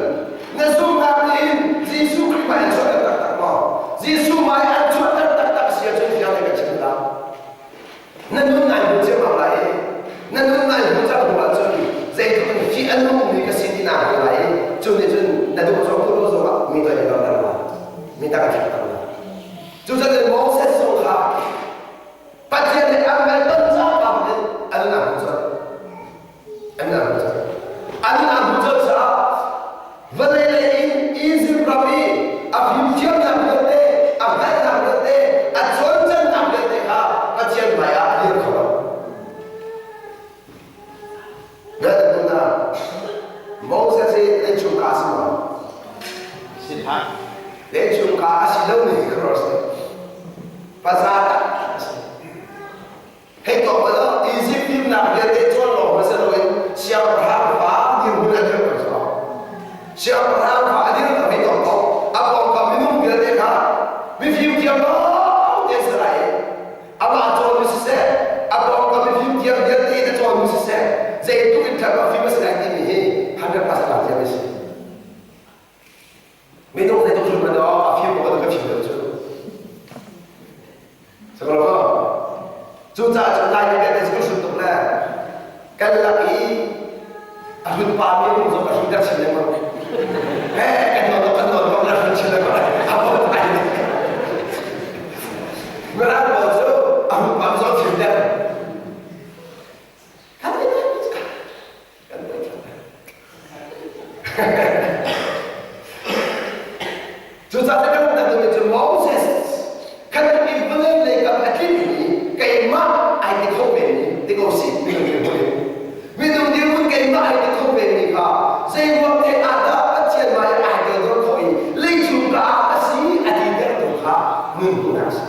A: na zumhnak nih hin Jesuh Khrih hmai an chuahter taktak maw? Jesuh hmai an chuahter taktak si ahcun thiang nih ka chim hlah. Na nun nai hmu ciammam lai i na nun nai hmu cang hnu ahcun zeitluk in fih a nungmi ka si ti naa hngal lai i cu nih cun na duh zong duh lo zongah mi toi in lawmter lai mi tak a ṭhekter lai. Cucaah Moses zong kha Pathian nih a mel ton cangka in a nun aa hmu colh. An nun aa hmu colh. A nun aa hmu colh caah vawlei lei in Egypt ram i a fimthiamnak vialte, a hngalhnak vialte, a cawncannak vialte kha Pathian hmaiah a dir kho lo. Hngalh Moses hi leichung ka a si maw?
C: Si hlah.
A: Leichung ka a si lo mi hi ka si. Paza tak a si. Hei tuak bal ah Egypt fimnak vialte cawn lawng hmasa loin siangpahrang fa dirhmun a dir ko cu. Siangpahrang fa a dir ko hei tuak ko. A pawngkam minung vialte kha mifim thiam lawng te si lai i amah cawnmi siseh, a pawngkam mifim thiam vialte in a cawnmi siseh, zeitluk in ṭhat a fim a si lai timi hi 100% a thiam a si. Minung zeitluk hrim man a fim ko ka fim deuh cu. Sakal ko. Cucaah cun Lai mi vialte cu kan tuk le kan lak i a hlun pa mi lung zong a hlun der chin lengmang. He kan nawn kan nawn kan hlun chin lengmang. A bon ai. Mirang pawl cu a hlun pa mi zong fim der. Kan kan Cucaah kan rak cu Moses khan mi vawlei lei kam a tlinmi keimah ai ti kho ve mi ti ko si minung dirhmun in minung dirhmun keimah ai ti kho ve mi kha zeiruang the ah dah Pathian hmai ai tel kho i leicung ka ah a si a ti ter tu kha nun hmuhnak a si.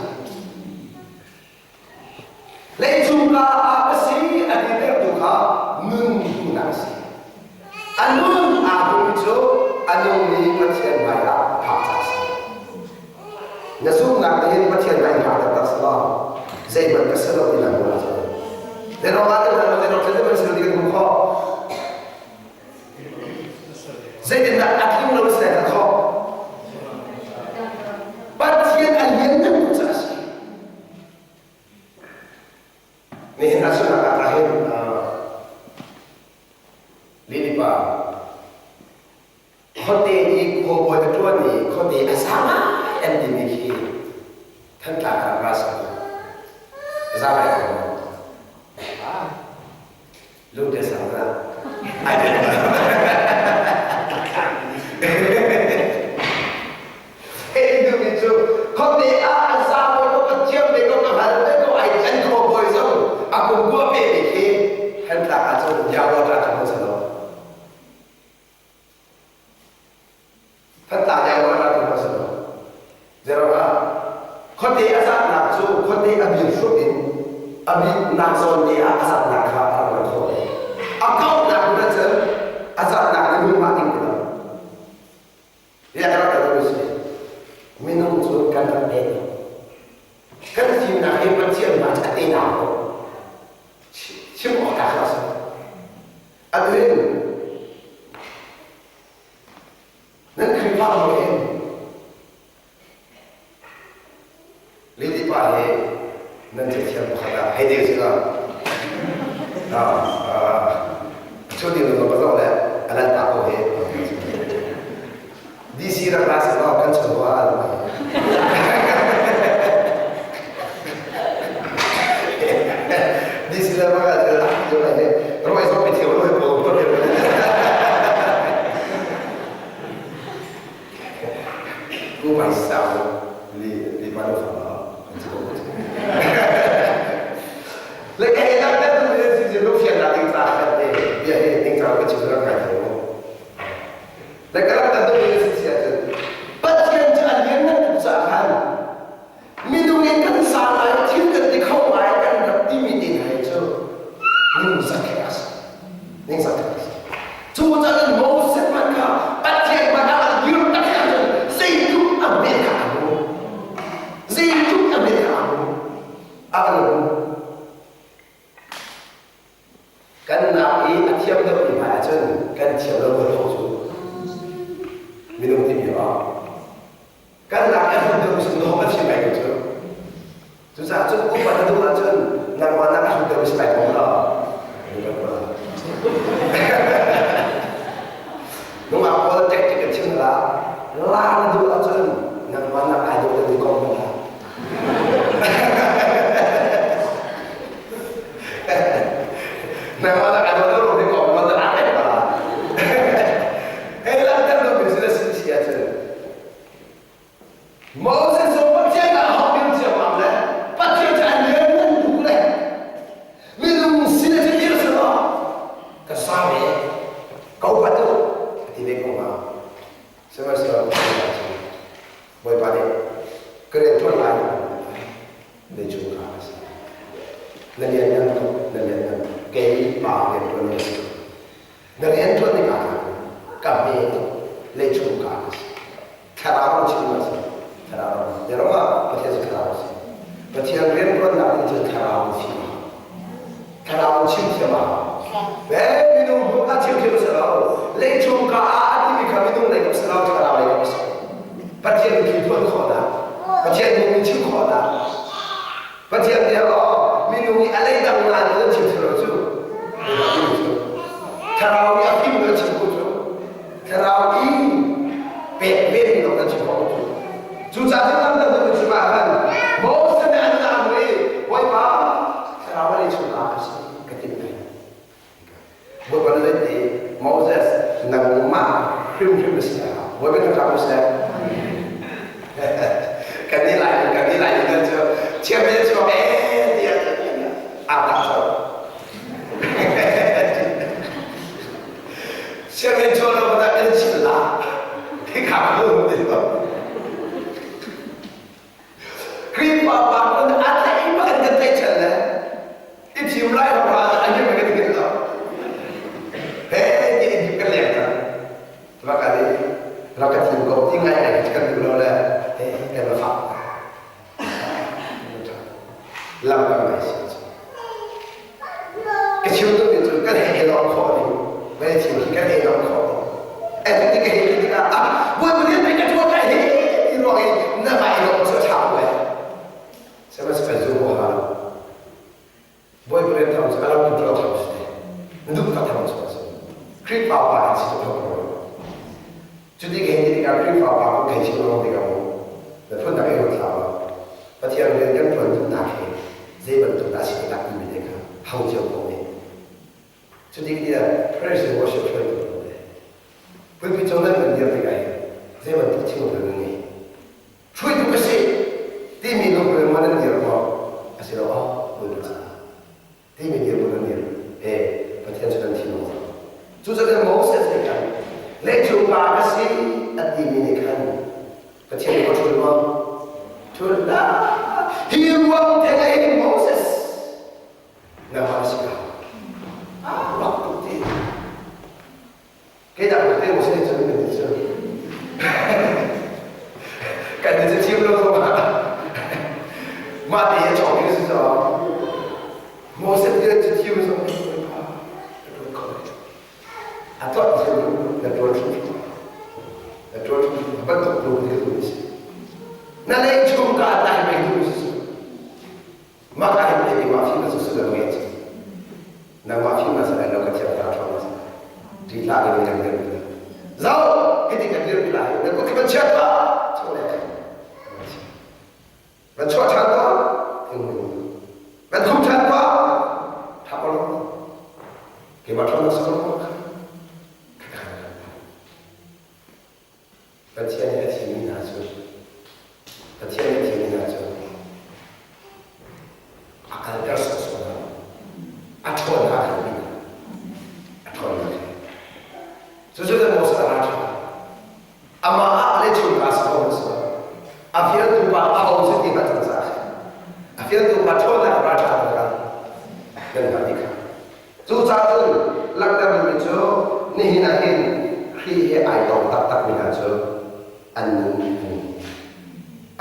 A: Na zumhnak nih hin Pathian hmai hngak taktak si law zeihmanh ka si lo ti na hmuh ahcun zeiruang ah kan hal zeiruang thil zeihmanh si lo ti kan hmuh khawh. Zeitindah a tling lo si kan khawh? Pathian a lianngan tuk caah a si. Nihin ah sunak ah hin Lilipa khuate i khuabawi a ṭuan i khuate a za ngai an timi khi Thantlang ah rak ra si a za ngai ko maw? Lungte sang na ai Hei duhmi cu khuate ah a za bawi ko ka thiam ve ko ka hngal ve ko ai an khuabawi zong a kum kua pe mi khi Thantlang ah cun Yawa ta cu lo. Thantlang Yawa ta cu lo. Zeruah khuate a zatnak cu khuate a bir hrut in a bitnak zawn te ah a zatnak kha a rak lang khawh. A kauhnak hmun cun a zatnak nih hmunhma ting ti lo. Riak rak kan si. Minung cu kan rak te. Kan fimnak hi Pathian hmai a te dang ko. Chim awk tlak a si. Atu in nan Khrihfa bu hin Lady pa hi nan cathiam pakhat ah hei deu si lo. Chu ding lo ka zoh le a lan pa ko hi. DC rak ra si lo kan chung wa al mai. DC la ma ka la jo mai he. Roi zo mi thiam lo he ko ko he. Ku mai sau li li pa lo fa Le ka he nak tu le si si lu fian na ding ca khat te bia he ding ca ka chim rak kai tho. Le ka rak tu le si si ahcun Pathian cu a lian nan tuk caah khan minung in kan sa lai thil kan ti kho lai kan rak timi te hna hi cu ningzak he a si. Ningzak he a si. Cu caah Moses hmanh kha Pathian hmanh ah a dir tak ahcun zeitluk a hmet kha a hmu. Zeitluk a hmet kha a hmu. A kan hmu. Kan nak i a thiam deuhmi hmai ahcun kan thiam lo ko cu minung timi ah kan nak i a hmu deuhmi cu no a thiam lai ko cu. Cucaah cun upa na duh ahcun nangmah nak a hlu deuhmi si lai ko maw? Nungak pawl ṭekṭek kan chim la la na duh ahcun nangmah nak ai dawh deuhmi kong hmanh hlah. Nangmah nak ai dawh deuhmi kong hmanh na ai pa. Hei langhter deuhmi cu na sin si ahcun Moses zong Pathian ah hawk ciammam le Pathian cu an lianngan tuk le minung sin a dir selaw ka sa ve ko pat u a ti ve ko hnga. Sihmanhsehlaw Pathian ah cun Bawipa nih ka rian ṭuan lai na cung kha a si. Na lianngan tuk, na lianngan tuk. Kei pa rian ṭuan na si. Na rian ṭuan ding ah khan ka hme tuk leichung ka ka si. Thlarau chim a si. Thlarau. Biaram ah Pathian cu thlarau a si. Pathian rianṭuannak nih cun thlarau chim a Thlarau chim thiam a Ve minung hmuh ah chim thiam a si lo. Leichung ka ah a timi kha minung lei kam si lo, thlarau lei kam a si. Pathian thil tuan khawhnak, Pathian minung chim khawhnak, Pathian nih aw minung i a leidang nga nih an chim thil lo cu. Thlarau nih a fim an chim ko cu. Thlarau i pek ve mi lawng an chim ko cu. Cucaah cun lam dang dang chim ah khan Moses nih an nang i Bawipa thlarau a lei chungah a si ka ti lai. Bawipa na zei ti Moses nangmah hrimhrim na si a hau. Bawipa na hram seh. Kan ni lai kan ni lai nan cu thiam te chuak ee tiah aa tak cho. Sianginn chuah lo dah kan chim la. Hi kha ko ti lo. Khrihfa pa kun a theih bak in kan tlaihchan le i thim lai ho ra a him kan hngilh lo. He ti in kan leng cang. Rak ka di rak ka thim ko ti ngai ngai kan duh lo le he kan va fak. lawng khawh ding vawlei thil hi kan ei lawng khawh ding ai ti ka hei ti tikah ah Bawipa nih pei ka tuah kai hi ti ruang i na vai lawng cu a ṭha ko ai sihmanhsehlaw zu maw ha lo Bawipa rian thang cu a lam in ṭuan thang si te na duh tak thang cu a si Khrihfa pa in si cu thang ko cuti ka hei ti tikah Khrihfa pa ko thei chim lawng tikah mu na phun dang i ruat hlah Pathian rian kan ṭuan duhnak hi zei bantuk dah a si taktak timi te kha hau cio ko nih. Cuti tiah praise and worship hruaitu kan te. Puipi cung nan kan dir tikah hin zei bantuk thinglung nan ngei. Hruaitu ka si timi lungpul maw nan dir maw asiloah Bawipa caah timi dirhmun nan dir. Eh, Pathian cu kan thinlung a Cucaah Moses nih khan leicung pa ka si a timi nih khan Pathian nih a ṭhul maw? Ṭhul hlah. Hi ruang theng ah hin Moses nangmah na si ko. Ah, mak tuk ti. Kei dah te Moses nih cun kan ti cu. Kan ti cu chim lo zong ah. Mah te a chawk mi si cu. Moses nih cu thim zong pa na ṭuan kho a tuah thil na ṭuan hrimhrim na ṭuan hrimhrim bantuk tu ni ka duh si na lei chung ka dai mei duh si mah ka hin te ma phim na su su nge chi nang ma phim na sa lo ka thiam ta ṭhong na ti hla ke ni kan dir zau hiti kan dir lai na ko ki ban chiat pa chung le Van chuah ṭhan tuah, thingnu. Van khum ṭhan tuah, ṭha ko lo. Keimah ṭhawnnak si ko kha. Pathian nih a thimmi hna cu Pathian nih a thimmi hna cu a kalter sawhsawh hna a ṭhawnnak a hna a ṭhawnnak cucu kan Moses a ra ṭhan Amah ah le chungkhar si ko si. A fialtu pa a ho si ti kha cang sa. A fialtu pa ṭhawnnak ralṭha ko kan kan hngalh dih kha. Cucaah cun langhter duhmi cu nihin ah hin Khrih he ai tong taktakmi hna cu an nun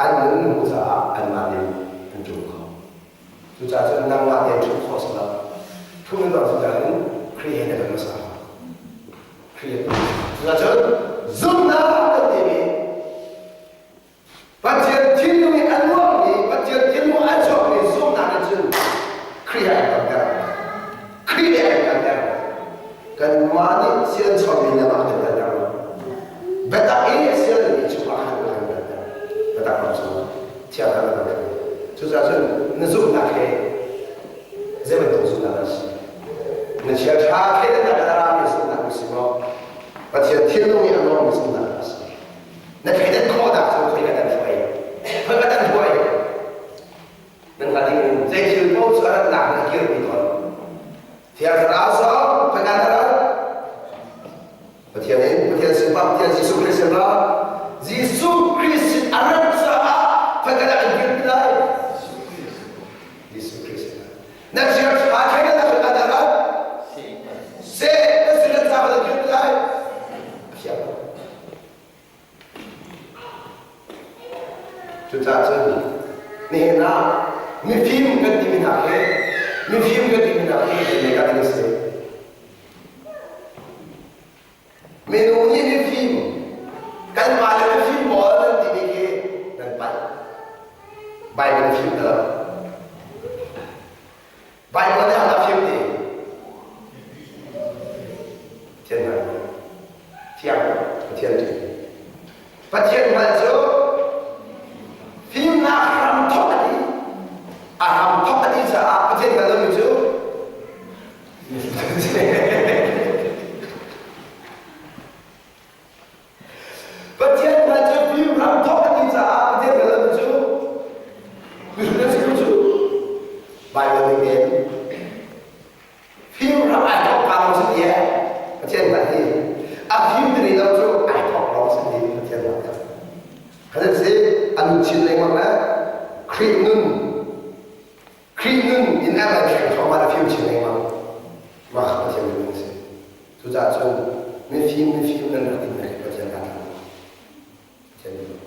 A: an nun hnu caah anmah in an ṭum kho. Cucaah cun nangmah tein ṭhum khawh si lo. Ṭhum in dong cucaah hin Khrih he na kan hmasa. Khrih Cucun zumhnak kan timi Pathian thinlung in a nuammi Pathian thinlung a chuakmi zumhnak nih cun Khrih he an kalter. Khrih he an kalter. Kanmah nih sian chuakmi lam ah kan kalter lo. Biatak i sian mi chungah khan kan kalter. Biatak ram chungah thiang kan kalter. Cucaah cun na zumhnak he zei bantuk zumhnak an si? Na chia ṭha thleidannak a rami zumhnak na si maw? Pathian thinlung i a nuammi zumhnak na si. Na thleidan khawhnak cu khoi ka dan hruai. Khoi ka dan hruai. Nan hngalh ding zei thil paoh cu a ratnak na kirpi tawn. Thiang Thlarau zong khoi ka dan rat. Pathian in Pathian sin pa Pathian Jesuh Christ sin ra. Jesuh Christ sin a rat caah khoi ka dah an kirpi lai. Jesuh Christ sin Na church aa thei na na na na se na sin na ca na kir lai a fiang Cucaah cun nihin ah mifim kan timi hna hi mifim kan timi hna hi zei ka ding a si Minung nih mifim kanmah le mifim pawl nan timi khi nan palh. Bible fim ta lo. Bible nih a fim ti. Pathian hngal. Thiang Pathian ṭih. Pathian hngal cu fimnak hram thawk a ti. A hram thawk a ti caah Pathian hngal lomi cu Pathian hna cu fimram thawk a ti caah Pathian hna lam cu mihrut an si ko cu Bible ning in fimram ai thawk ka lo si ti eh Pathian hna hi a fim tiri lo cu ai thawk lawng si ti Pathian hna khan si an chin lengmang le Khrih nun Khrih nun in a kan thleng thluahmah a fim chin lengmang. Mah kha Pathian nun a si. Cucaah cun mifim mifim nan rak in hi Pathian aa tlang. Pathian nun.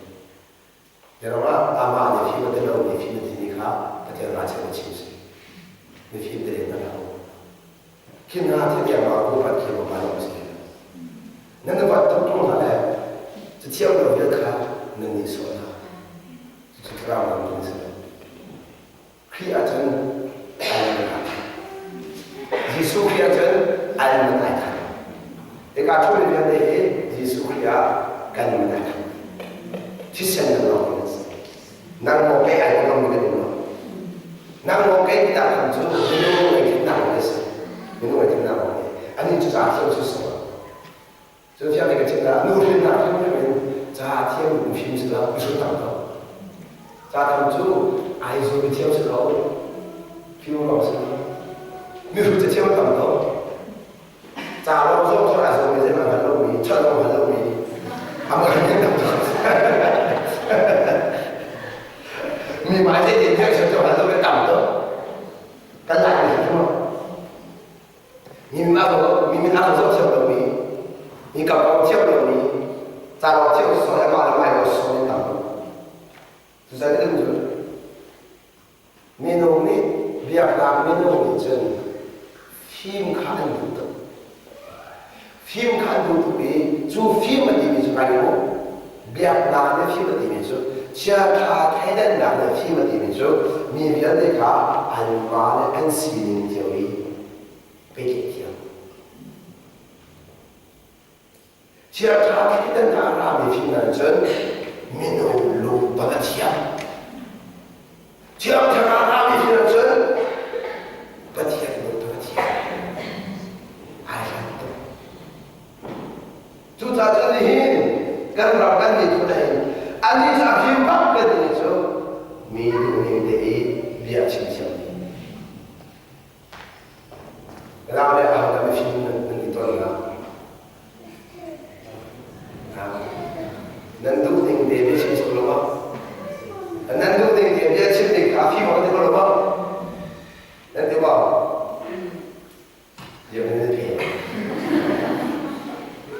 A: Biaram ah amah nih fim a ti lo mi fim a timi kha Pathian ralchan a chim si. Mifim te in nan hau. Khi hna thil tiang ma ku pat khi ma lo si. Nan na vat tuk tung hna le cathiang lo vial kha nan nih sawh hna. Cucu thlarau lam ding si lo. Khrih ahcun ai man ai khat. Jesuh Khrih ahcun ai man ai khat. Hika ṭhumi vialte hi Jesuh Khrih ah kan man ai khat. Thisen nan lawng in si. Nang maw kei ai ngam kan um lo. Nang maw kei ti dah cu minung ai thimnak lawng si. Minung ai thimnak lawng Ani cu ca thiam cu si. Cu thiam ka chim dah nu hrinnak hrim in ca thiam in fim si lo, mihrut tam ko. Ca tham cu ai zum thiam si lo, fim lawng si lo. Mihrut ca thiam tam ko. Ca lawng zong cu ai zum mi zei hmanh lo mi, chan lawng hman lo mi, amah hin tam tuk. Mi mai zei tin thiam siam hman lo mi tam tuk. Kan lai mi cu mi min a zoh thiam lo mi, mi kam kong thiam lo mi, ca lawng thiam so le mah le mai lo so in tam tuk. Cucaah kan cu minung nih biaknak minung nih cun fim kha an duh tuk. Fim kha an duh tuk i cu fim a timi cu kai mu biaknak nih fim a timi cu chiaṭha thleidannak nih fim a timi cu mi vialte kha anmah le an sining cio i pehtlaih thiam. Chiaṭha thleidannak a rami fimnak nih cun minung lungton a thiam. Thiangthar a rami fimnak cun Pathian lungton a thiam. Ai hlan tuk. Cucaah cun nihin kan ram kan miphun ah hin anih cu a fim bak kan timi cu mi duhning te i bia chim thiam Nau le aho dah mifim nan i ton hna? Nan duh ning te bia chim sawh lo ma? Nan duh ning te bia chim ning kha fim awk ti ko lo ma? Nan ti maw? Dia nan ti.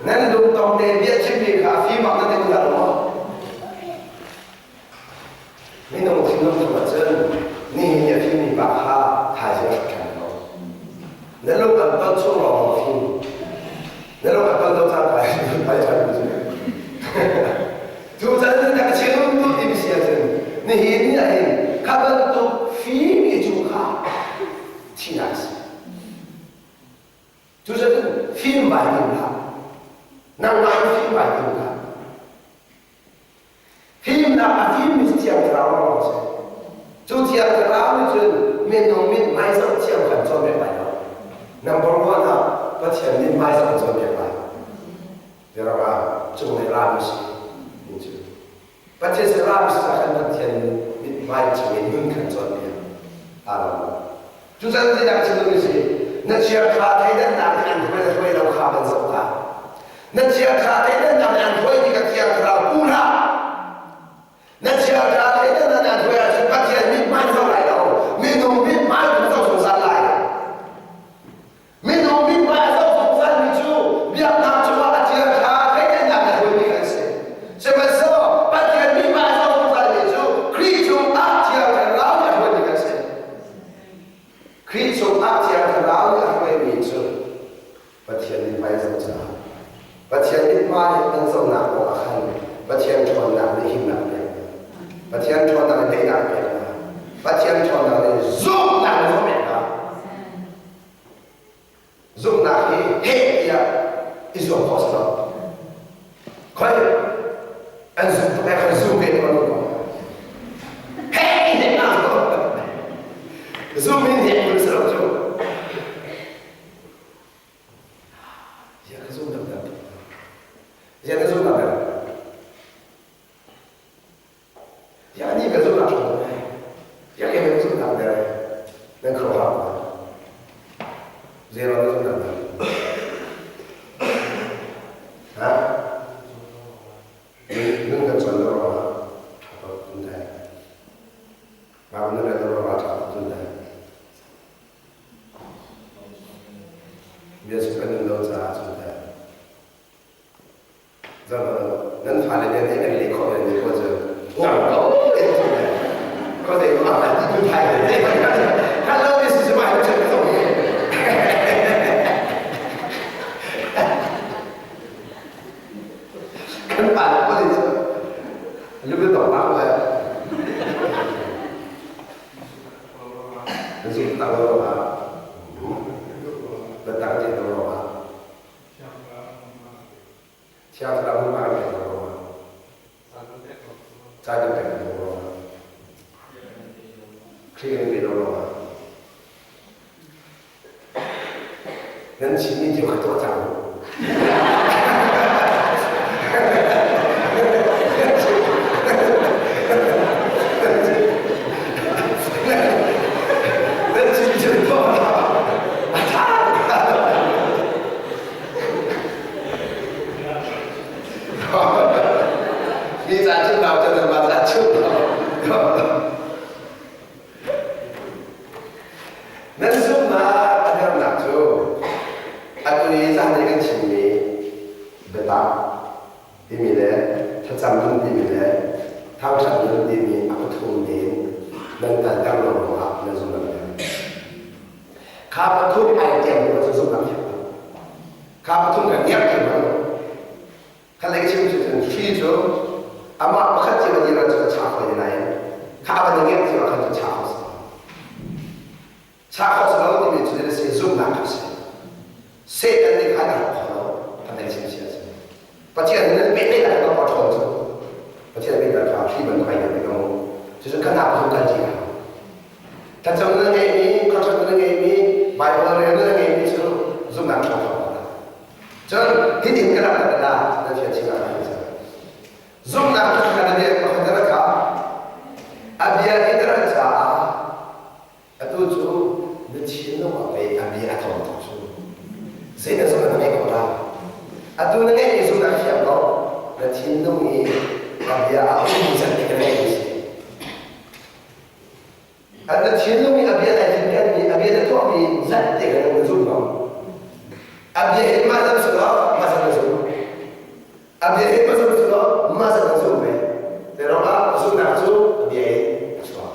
A: Nan lungtong te bia chim ning kha fim awk nan ti ko lo ma? Minung thinlung chung ahcun nihin ni a fimmi pa kha thaizing a hrawk ṭhan ko. Na lung an ton chung lawng na fim. Na lung an ton lo caan pai ṭhan cu. Cu can na ka chim tu ti si ahcun nihin ni ahhin kha bantuk fim i cu kha thihnak a si. Cucun fim vai tim hlah. Nangmah in fim vai tim hlah. Fimnak a fimmi cu Thiang Thlarau lawng a si. Cu Thiang Thlarau nih cun minung mithmai zoh thiam kan cawnpiak lai lo. Number one ah Pathian mithmai zoh kan cawnpiak lai. Biaram ah cunglei rami si ning cu. Pathian sin rami si khan Pathian mithmai chungin nun kan cawnpiak. Aa lo. Cucan zeidah chim duhmi si? Na chiakha thleidannak nih an hruai le hruai lo kha van zoh hlah. Na chiakha thleidannak nih an hruai ti ka Thiang Thlarau pu hlah. Na chiakha thleidannak nih an hruai ahcun Pathian mithmai zoh lai lo. Minung mithmai tu zoh zungzal lai. Minung mithmai a zoh zungzalmi cu biaknak cungah a chiakha thleidannak nih a hruaimi kan si. Sihmanhsehlaw Pathian mithmai a zoh zungzalmi cu Khrih cungah Thiang Thlarau nih a hruaimi kan si. Khrih cungah Thiang Thlarau nih a hruaimi cu Pathian mithmai zoh caah Pathian mithmai an zohnak kong ah khan Pathian ṭhawnnak nih himnak pek hna. Pathian ṭhawnnak nih teinak pek hna. Pathian ṭhawnnak nih zumhnak nih zumh pek hna. Zumhnak hi heh tiah i zuam khawh si lo. Khoi an zum tuk ai khoi zum ve ko lo. Heh heh na Zum in heh kun si lo cu. Zia ka zum dam dam. Zia ka zum dam dam. Ya ni ka zumh ah ṭha lai. Ya ke ka zumh tak der nan khuaruah ko. Zero na zumh tak der. Ha? Nun kan cawn lo ruangah ṭha tuk tun dai. Baibal nan rel lo ruangah ṭha tuk tun dai. Bia cu kan nun lo caah cun dai. Nan fale nih an leh khawh ve ko cu ngam ko in tu le ko te ko ah ti tu thai le kan lo ni si mai chen ko ni. Biatak ti lo ruangah. Thiang Thlarau hmunhma kan pek lo ruangah. Caan kan pek lo ruangah. Khrih kan pe lo ruangah. Nan chimmi cio kha tuah cang u. Nan chim cio tuah a ṭha. Mi ca chim nau cu nan mah ca chim nau. Nan zumhnak a dernak cu atu i zanlei kan chimmi biatak timi le thlacam nun timi le thangṭhat nun timi a pathum tein nan kalter lo ruangah nan zumhnak a der. Kha pathum ai tiang hnu cu zumhnak thiam lo. Kha pathum kan ngiak thiam lo. Kha lei chim cu cun hri cu amah pakhat cio a dir ahcun a chah fawi nain kha a van i ngiak cio ah khan cun chah khawh si. Chah khawh si lo timi cu a si zumhnak kha si. Satan nih khan a rak kho lo kan lei chim si a si. Pathian nih nan pehtlaihnak kha ka ṭhawn cu. Pathian pehtlaihnak kha hri bantuk ai deuh ko. Cucu kan nak zung kan ti hau. Thlacam na ngeimi, khuachak na ngeimi, Bible rel na ngeimi cu zumhnak ṭha kho. Cun hitin ka rak la na thian chin ah khan zumhnak cu kan bia pakhat na kha a bia i na ran caah atu cu na thinlung ah pei a bia a thawng tuk cu zei na zumh na ngei ko la atu na ngeih mi zumhnak thiam ko na thinlung i a bia a um can ti ka ngei si An na thinlung i a bia nai cinkenmi, a bia na tuahmi zat te kha na zum lo. A bia hi mah zan si law, mah zan na zum. A bia hi mah zan si law, mah zan na zum ve. Te ruangah zumhnak cu a bia in a chuak.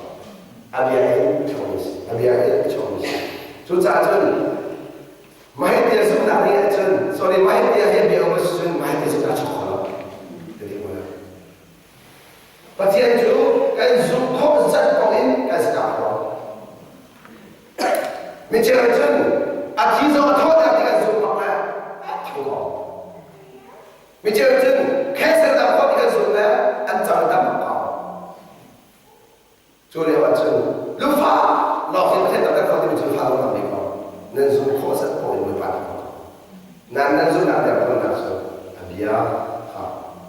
A: A bia in a si. A bia in a chuakmi si. Cucaah cun Mahhi tia zumhnak nih ahcun, sorry, mahhi tia hi bia um cun mahhi tia zumhnak a chuak kho lo. Ti ko Pathian cu kan zumh khawh zat kong in kan si ta ko. Micheu cun a thi zong a thawt ti kan zumh bak le a tho ko. Micheu cun cancer dam khawh ti kan zumh le an cang dam ko. Cu lio ah cun lufa lawng hi Pathian dam khawh timi cu fa lawng dam ko. Nan zumh khawh zat kong in Bawipa na ko. Nan nan zumhnak der khawhnak cu a bia kha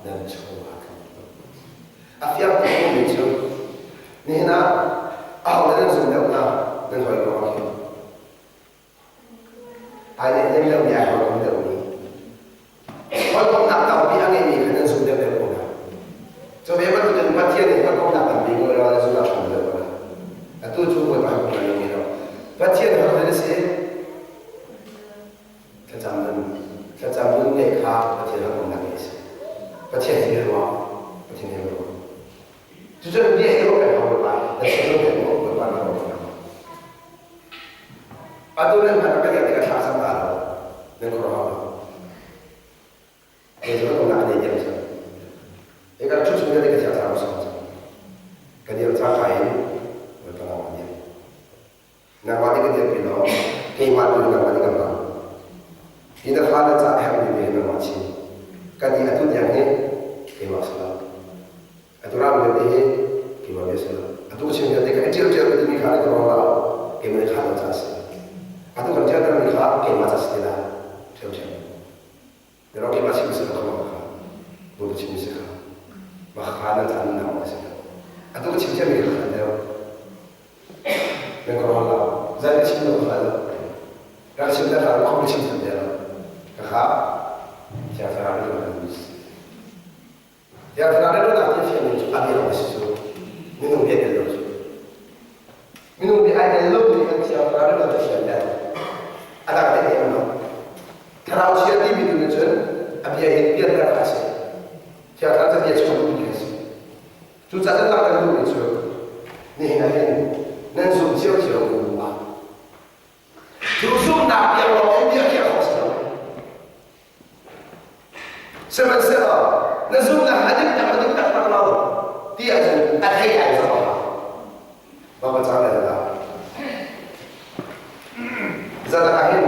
A: nan chungah khan A fiang tukmi cu nihin ah aho nan zum deuh hna nan hawikom ah khin ai neihniam deuhmi ai hawikom deuhmi hawikomnak tampi a ngeimi kha nan zum deuh deuh ko hna. Cu ve bantukin Pathian nih hawikomnak tampi ngei lo nan zumnak hram deuh ko hna. Atu cu Bawipa hawikom nan ngei lo. Pathian hawikom na si Thlacam nun thlacam nun ngeih kha Pathian hawikomnak ngeih a si. Pathian hi ruah Pathian hi ruah. Cucun bia hi ruah peng hau Bawipa na sin peng mu Bawipa na ruah peng. Atu nan hman ka tiang tikah thla cam ta lo nan khuaruah hau lo. Kei cu hawikomnak ka nei diam cang. Hika ṭhu chung vialte ka thiang thlarau sang cang. Ka dir cangka in Bawipa lawng ka dir. Nangmah nih ka dirpi law keimah tu nangmah nih ka hmang. Hi na fale ca a herhmi ve nangmah chim. Kan i atu tiang hi keimah si lo. Atu ram vialte hi keimah bia si lo. Atu ka chim vialte ka i ṭial ṭial ka timi kha na ka ruang lo. Keimah nih kha lo ca a si. Atu kan ṭialtermi kha keimah ca si ti lai. Ṭhiamṭhiam. Pero keimah chim si lo kha mah kha. Bawipa chim si kha. Mah kha nan ca nan nau a si lo. Atu ka chim ciami kha khan deuh. Nan ka ruang lo. Zan ka chim lo kha lo. Rak chim na rak khom chim than te lo. Ka kha Thiang Thlarau nih kan si. Thiang Thlarau nih nak ti fian cu a bia si cu. Minung bia tel lo cu. Minung bia ai tel lo mi kan Thiang Thlarau nih kan fian te. A dang te em lo. Thlarau chia timi tu nih cun a bia in pianter kha a si. Thiang Thlarau cu bia chung mi a si. Cucaah nan langhter duhmi cu nihin ah hin nan zum ciocio ko bu ah cu zumhnak tiang lawng in bia khiah khawh si lo. Sihmanhsehlaw na zumhnak a dik tak a dik taktak lo ti ahcun a thei ai zong a hau. Baba cang le la. Zalak ah hin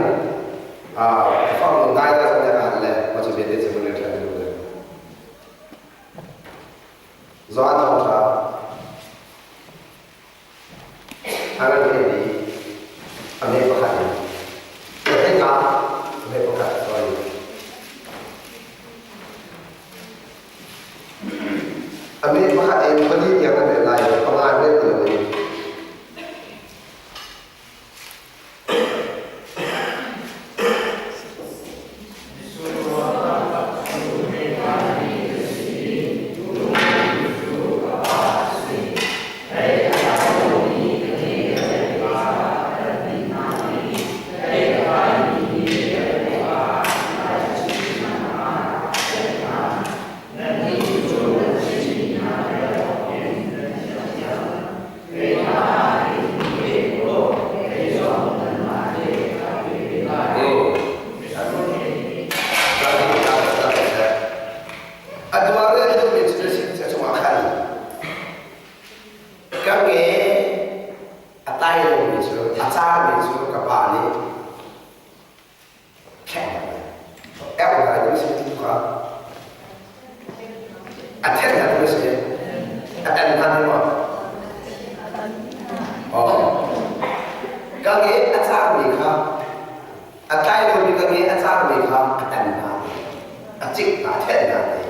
A: cik hna, a thenh hna ti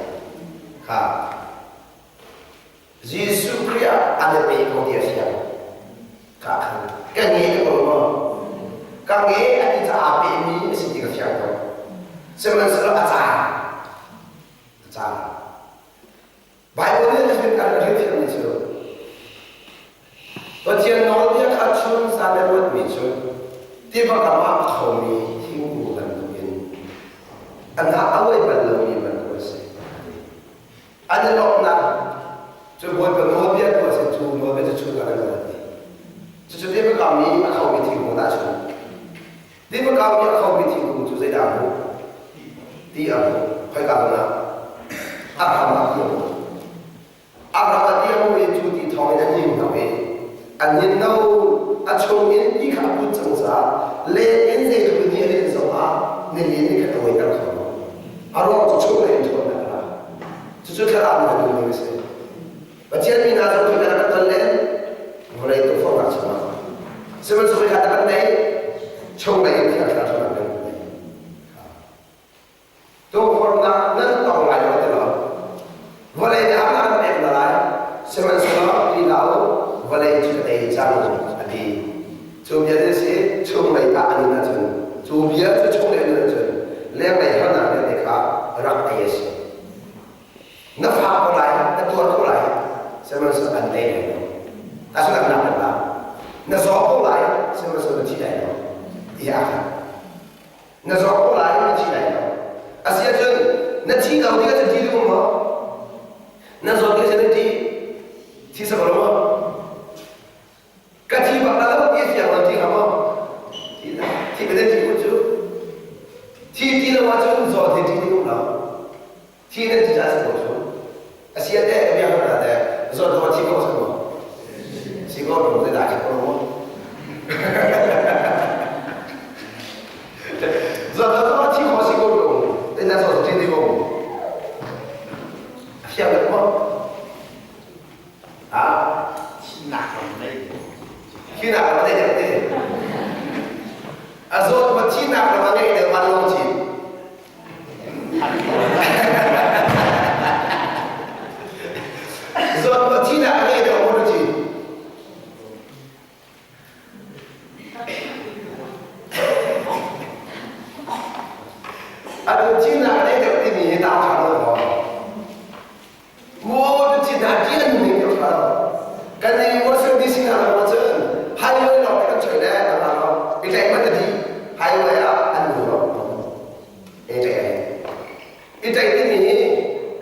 A: kha Jesuh Khrih ah an i pe ko ti a fiang. Ka khan ka nge ka ko maw? Ka nge a ti caah pehmi a si ti ka fiang ko. Sihmanhsehlaw a caan a caan. Bible nih a kan hrilhfiahmi cu Pathian nawlbia kha chun zan a ruatmi cu tiva kam ah a khomi thingkung bantukin a hnah a uai bal lomi bantuk a si. An i lawmhnak cu Bawipa nawlbia tu a si cu nawlbia cu chun ah an ruat i cucu tiva kam i a khomi thingkung dah chun tiva kam i a khomi thingkung cu zeidah a hmuh? Ti a hmuh. Khoika hmun ah? A ram ah ti a hmuh. A ram ah ti a hmuh i cu ti thawng in a hnin hno i a hnin no a chung in ti kha a put cang caah leng in zeitluk ni a linh zongah nilin nih khan a uaiter kho lo. A ruang cu chung in ṭhawnnak a ra. Cucu thlarau nih a duhning a si. Pathian mi hna zong khi kan rak ton len vawlei tukforhnak chungah sihmanhsehlaw kha kan nei chung lei in thiang thlarau chungah kan nei. Tukforhnak nan tong lai lo ti lo. Vawlei nih a kan pek na lai. Sihmanhsehlaw ti hlah u, vawlei cu ka tei cang a ti. Cu bia cu si chunglei ah a nun ahcun cu bia cu chunglei a nun ahcun lenglei harnak vialte kha rak ei a si. Na fak ko lai, na tuar ko lai, sihmanhsehlaw an tei lai lo. Tahchunhnak nak kan Na zaw ko lai, sihmanhsehlaw na thi lai lo. Ti a khat. Na zaw ko lai, na thi lai lo. A si ahcun na thi lo ti ahcun thi duh maw? Na zawt ti ahcun na thi. Thi sa ko lo maw? Ka thi bak la lo ti fiang lo ti hnga maw? Thi thi ka thi ku cu. Thi ti lo ahcun zaw thi thi duh lo. Thi nan ti dah si ko cu. A si ate ka bia hna te zawt lo thi ko sa maw? Si ko lo te dah khi ko maw? Zawt lo thi ko si ko lo. Te na zawt thi ti ko. A fiang lo maw? Ah?
C: Thinak ram nei.
A: Thinak ram nei te. A zawt ma thinak ram a ngei deuh van long chin. Zawt ma thinak a ngei deuh maw chin. Atu thinak a ngei deuh timi hi ta ṭha lo maw? Maw ti hna ti an ning ka ṭha lo. Kan i Washington DC hna lo ahcun highway lawng kan choi le kan ra lo. I tlaih man ti highway ah an nu lo. I tlaih ai. I tlaih timi hi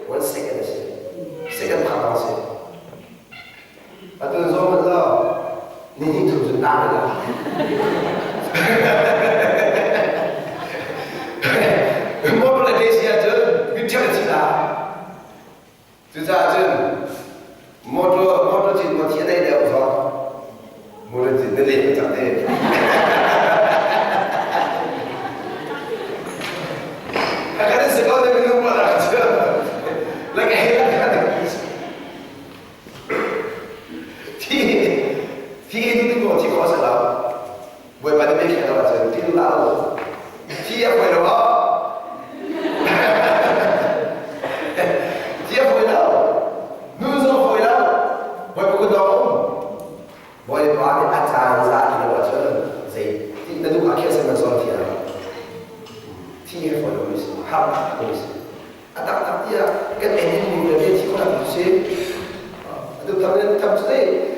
A: one second a si. Second phak lawng si. Atu zong man lo ni hnih thum cun tang la. Motor le DC ahcun mitṭhep a thi la. Cucaah cun motor motor cit maw thi a dei deuh zong motor cit na leh cak te. Kan si ko ne minung pa la cu. Like he la kan thi thi tu tu thi ko sa lo. Bawipa nih biakhiah lo ahcun ti hlah u. Thi a fawi lo maw? Thi a fawi lo. Nu zong a fawi lo. Bawipa kut dawng um. Bawipa nih a caan za ti lo ahcun zei ti na duh ah khiah man zawn thi lo. Thi a fawi lo mi si. Har mi si. A taktak tiah kan ei ning le thi ko nak si. Atu tam tam cu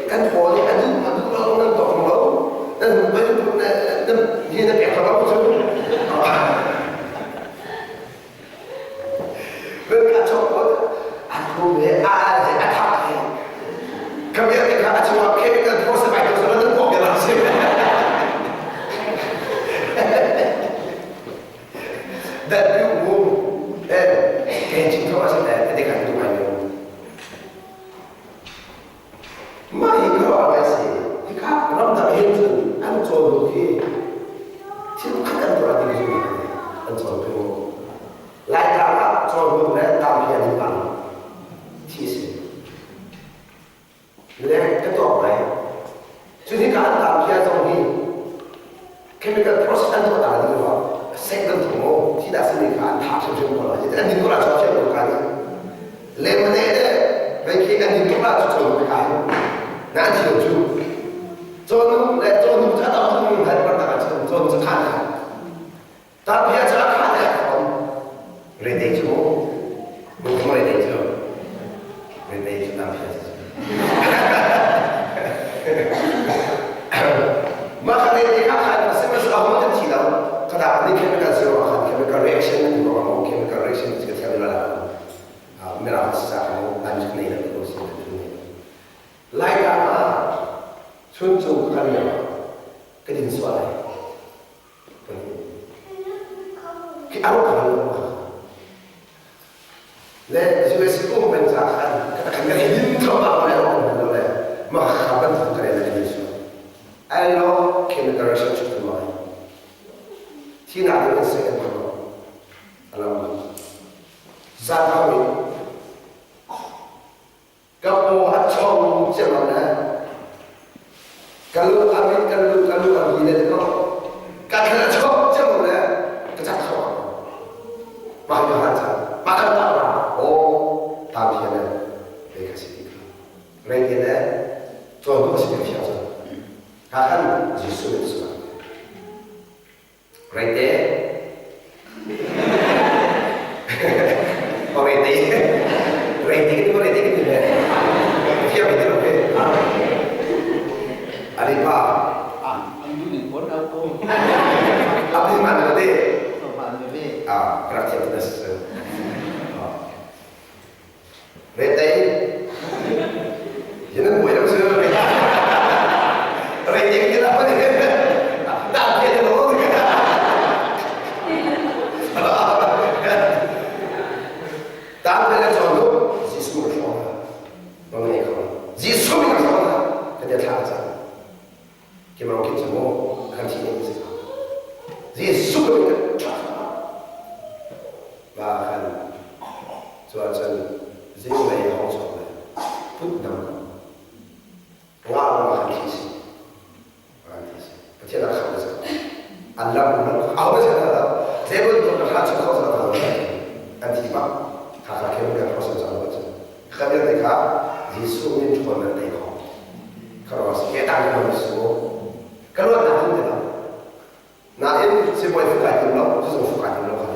A: kan pawl nih a duh a duh lo nan tawk lo nan bantuk na hi na pek lo cu kan ka chok ko a thu he a a thak he kamia te kha a chungah chemical process ai to nan ko ke la si that you move then ke chin tho a se te kan tu ai Mah hi khuaruahhar ngai a si. Hika ramdang hin cun an cawn hi thil pakhat an tuah ti cu an cawn peng. Laitlang ah cawn le tam hi an hmang thi a si. Le ka tuak ngai. Cun hika an tam hi zong hi chemical process an tuah ta ding lo seh kan thong thi dah simi kha an tha hrimhrim ko lai. An din ko la chaw che ko ka ni. Le ma ne le rei khi an din ko la chu chaw ka ni. Na an thiam chu. Chaw nu le chaw nu cha ta tu nu han par ta chu chaw nu cha khan khan. Ta pia cha khan le khom. Re te chu. Mu ko re te chu. Re te chu ta pia chu. Mah kha re te kha khan ma se ma su ahom kan thi lo. Kada ni chemical zero khan chemical reaction kan ko mo chemical reaction ka thiam la la. Mira sa ko an nei la ko si Lai ka ma chun chung kan ya ka din sual lai. Ki aro ka lo Le US kum pen ca khan ka kan kan hin thom ba le on lo le ma kha ban thom ka le ka din sual. Ai lo chemical reaction chu mai. Thi na din se kan ko. Alam zan hau in ka paw a chong ciammam le ka lu a mit ka lu ka lu a bi le ko ka thlan a chong ciammam le ka cak chong mah ka han cang mah kan ta ra o ta phian le ve ka si ti kha rei te le cawn tu ka si te phiang cang ka khan Jesuh nih suah Reite. Oh, reite. Reite itu reite itu deh. Siapa itu oke. Alipa.
C: Ah, ang duling ko na ko.
A: Apa sih mana nanti?
C: So, paano ni?
A: Ah, kerja kita sesuatu. Reite. Jangan gue yang sudah reite. Reite itu apa nih? Tak ada loh. Tam le chaw lu Jesuh na hrawng hna. Nong ngei kho. Jesuh na hrawng hna. Ka dia thla cang. Kimrong kin chu mu kan thi ning si. Jesuh ka min ba khan chuan chan zing lei hong chok le put dam nga ma khan thi si. Khan thi si. Pathian a kham sa. An lam lam au ba sa da. Zebul to ka chu kho sa da. An thi ba. Kha kha khem ka kho sa sa ba chu. Kha bia te kha Jesuh min thon na te kho. Kha ro si ke tang ko su. Ka ro ta tin te la. Nain sibawi fu kai tim lo, cu zong fu kai tim lo kha.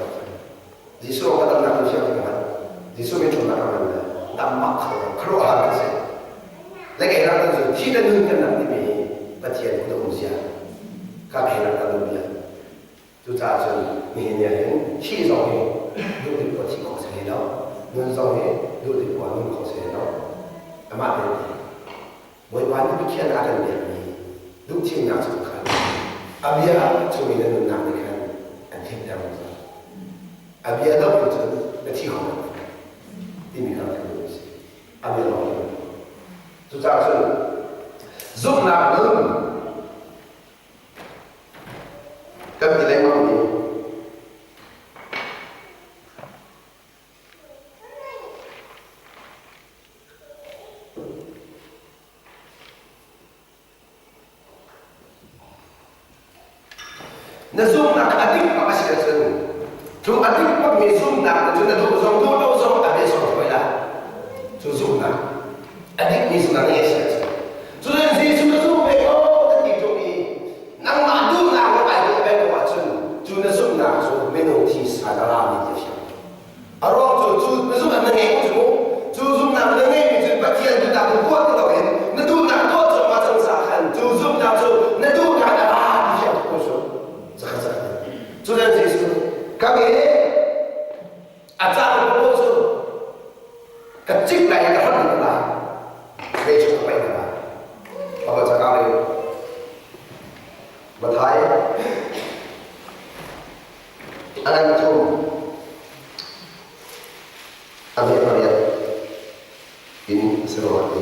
A: Jesuh ka damnak tu siang ka Jesuh min ṭhawnnak ka hman le dammak kho khuaruahhar ka si. Le kei rak kan cu thi le nun kan rak timi Pathian kut a um zia kha kei rak kan um bia. Cucaah cun nihin ni ah hin thi zong hi duh tik khua thi khawh si hlei lo, nun zong hi duh tik khua nun khawh si hlei lo. Amah belte Bawipa nih Pathian a kan pekmi duhthimnak chung khan a bia chung i na nunnak nih khan an himter zungzal. A bia lo in cun na thi kho lo timi kha kan duh a si. A bia lawng in. Cucaah cun zumhnak nun kan ti lengmang mi Na zumhnak a dik bak a si ahcun cu a dik bakmi zumhnak na cu na duh zong duh lo zong a bia zong hruai lai. Cu zumhnak a dikmi zumhnak na ngeih si ahcun cu Jesuh ka zum ve ko na ti ṭung i nangmah duhnak lawng ai duh peng ko ahcun cu na zumhnak cu minung thi sa na rami ti a fiang. A ruang cu cu na zumhnak na ngei cu cu zumhnak na ngeimi cu Pathian duhnak in tuah ti loin na duhnak tuah cuahmah cang caah khan cu zumhnak cu na duhnak a ra ti fiang ko cu zakhat zakhat cu nan Jesuh ka nge a caan ko cu ka cik lai ka hram lai mei chung ka paih lai apa cakap ni Mathai A ngan thum a ve pariat in si rua ti.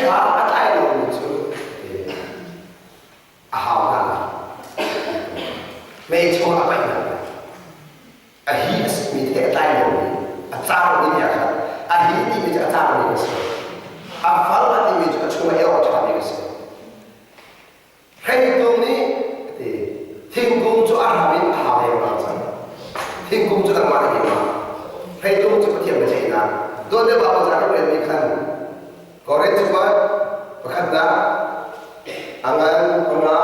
A: ṭha a tlai lomi cu a hau hna lai. Mei chung a paih hna lai. A hi a simi thei a tlai lomi, a carmi bia kha a hi timi cu a carmi a si. A fal a timi cu a chung a eo a ṭhami a si. Hreitung nih a ti. Thingkung cu a ram in a hau lengmang cang. Thingkung cu nangmah na keimah. Hreitung cu Pathian biaceihnak. Tuan deuh ah Moses rak relmi khan Korinth cakuat pakhatnak a ngan panga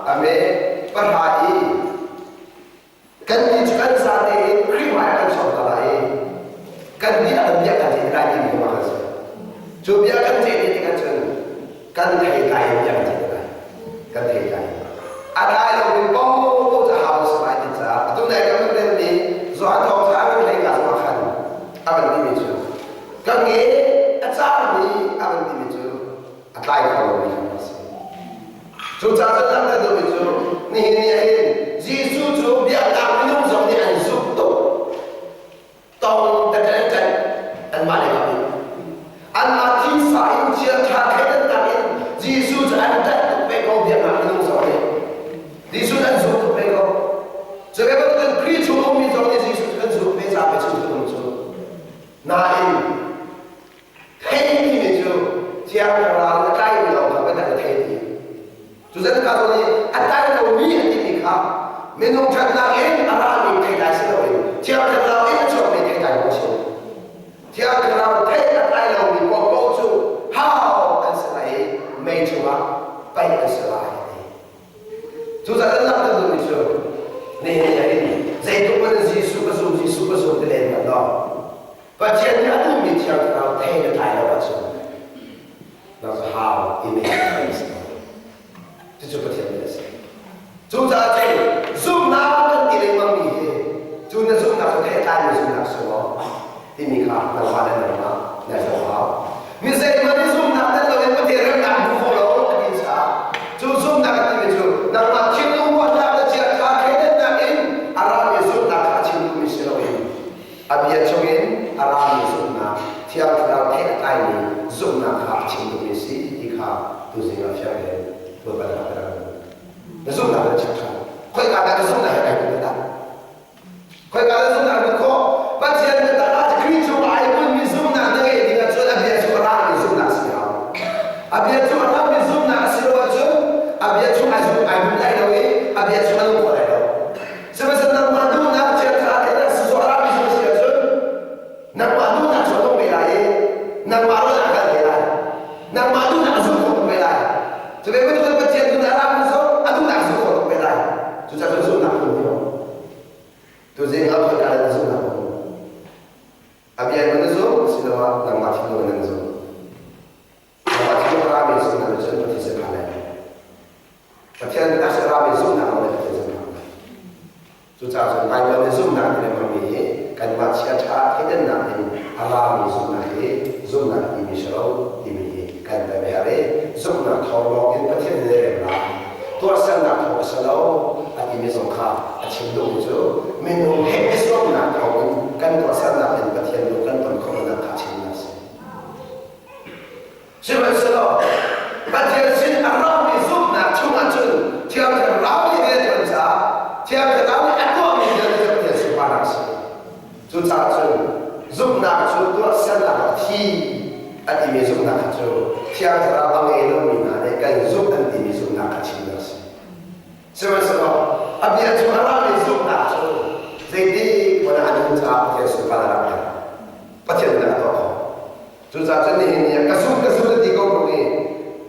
A: a me pahra i Kannih cu kan zate in Khrih hmai ah kan chuak hna lai i kannih ah kan bia kan ceih lai timi kha kan si. Cu bia kan ceih dih tikah cun kan thei tlai in bia kan ceih lai. Kan thei tlai. A tlai lomi paohpaoh cu hau si lai ti caah atu nai kan van relmi Johan Thawngṭha a kan hlei ka zongah khan a van timi cu ka nge a carmi a van timi cu a tlai kho lomi kha a si. Cucaah cun an kan duhmi cu nihin ni ah hin Jesuh cu biaknak minung zong nih an zumh tuk. Tong taktak anmah le mah nih. Anmah thisa in chiaṭha thleidannak in Jesuh cu an ṭanh tuk ve ko biaknak minung zong nih. Jesuh an zumh tuk ve ko. Cu ve bantukin Khrih chung ummi zong nih Jesuh cu kan zumh ve caah pei chung um cu. Nain Thei timi cu Thiang Thlarau na tlaimi lawng kha biatak na thei ti. Cuzan ka zawn i a tlai lomi a timi kha minung ṭhatnak in a rami theitlai si loin Thiang Thlarau in a chuakmi theitlai kong si. Thiang Thlarau thei a tlai lomi paohpaoh cu hau an si lai i mei chungah paih an si lai a ti. Cucaah kan langhter duhmi cu nihin ah hin zeitluk hmanh in Jesuh ka zum, Jesuh ka zum ti len hmanh law Pathian nih a duhmi Thiang Thlarau thei na tlai lo ahcun nang cu hau i mei a si ko. Cucu Pathian nih a si. Cucaah cun zumhnak kan ti lengmangmi hi cu na zumhnak cu thei a tlaimi zumhnak si maw timi kha nangmah le nangmah na zoh hau. Mi zeihmanh i zumhnak tel loin Pathian remnak hmu kho lo a ti caah cu zumhnak a timi cu nangmah thinlung ruahnak le chiaṭha thleidannak in a rami zumhnak kha a chim duhmi si loin A bia chungin a rami zumhnak, Thiang Thlarau he a tlaimi zumhnak kha a chim duhmi a si ti kha tuzing ah fiang tein Bawipa nih a ka Na zumhnak na check ṭhan. Khoika dah na zumhnak he ai put dah? Khoika na zumhnak na khawh? Pathian biatak ah Khrih chung ai putmi zumhnak na ngeih ding ahcun a bia cu a rami zumhnak a si hau. A bia cu a rami zumhnak a si lo ahcun a bia chung ai zum ai put lai lo i a bia chung a nung khawh lai lo. Sihmanhsehlaw nangmah duhnak chiaṭha te na suzuah mi si ahcun nangmah duhnak cu a nung ve lai i nangmah ruah ah kal ve lai. Nangmah duhnak a zul khawh ve lai. Cu ve bantuk Pathian duhnak a rami zong a duhnak zul khawh ve lai. Cucaah cun zumhnak phun hi tuzing ah khoi ka na zumhnak phun. A bia na zum asiloah nangmah thinlung in na zum. Nangmah thinlung rami zumhnak nih cun Pathian sin phan lai. Pathian biatak sin rami zumhnak lawng nih Pathian sin phan lai. Cucaah cun Baibal nih zumhnak ti lengmangmi hi kanmah chiaṭha thleidannak in a rami zumhnak hi zumhnak timi si lo timi hi kan pem a herh i zumhnak thawng lawng in Pathian nih rem lai tuahsernak thawng a si lo a timi zong kha a chim duhmi cu minung he i zuamnak thawng in kan tuahsernak in Pathian lung kan ton khawhnak kha a chimnak a si. Sihmanhsehlaw Pathian sin a rami zumhnak chungah cun Thiang Thlarau nih rian ṭuan caah Thiang Thlarau nih a tuahmi vialte cu Pathian sunparnak a si. Cucaah cun zumhnak cu tuahsernak ah thi a timi zumhnak kha cu Thiang Thlarau a ngei lomi hna nih kan zumh an timi zumhnak kha chimnak a si. Sihmanhsehlaw a bia cu a rami zumhnak cu zeitik hmanh ah a nun caah Pathian sunparnak a rak Pathian nih a tuah khawh. Cucaah cun nihin ni ah ka zumh ka zumh na ti ko tung i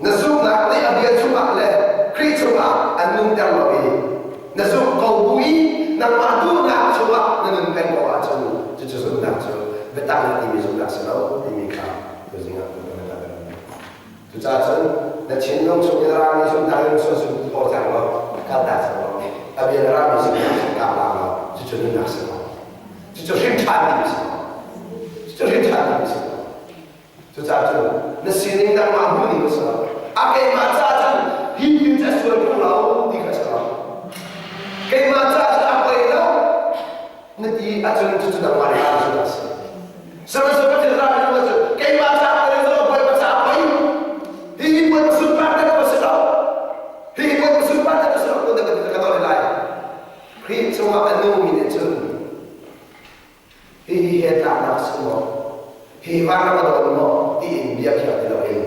A: na zumhnak nih a bia chungah le Khrih chungah an nunter lo i na zumh ko bu i nangmah duhnak chungah na nun peng ko ahcun cucu zumhnak cu biatak na timi zumhnak si lo timi kha tuzing ah kan kan Cucaah cun na thinlung chung in a rami zumhnak in sun sun thaw cang law kaltak cang law a bia na rami zumhnak chung kap lang law cucu nunnak si lo. Cucu hrin ṭhan ding si lo. Cucu hrin ṭhan ding si lo. Cucaah cun na sining nangmah hmuh ning si lo. A keimah caah cun hi thil cu a sual ṭung lo ti kha si lo. Keimah caah cun a poi lo na ti ahcun cucu nangmah nih a zumh a si. Sihmanhsehlaw Pathian rami cu keimah caah poi lo, Bawipa caah poi. chungah a nungmi nih cun hihi he tlaknak a si maw? Hi vanram a dawn maw? tiin bia khiak ti loin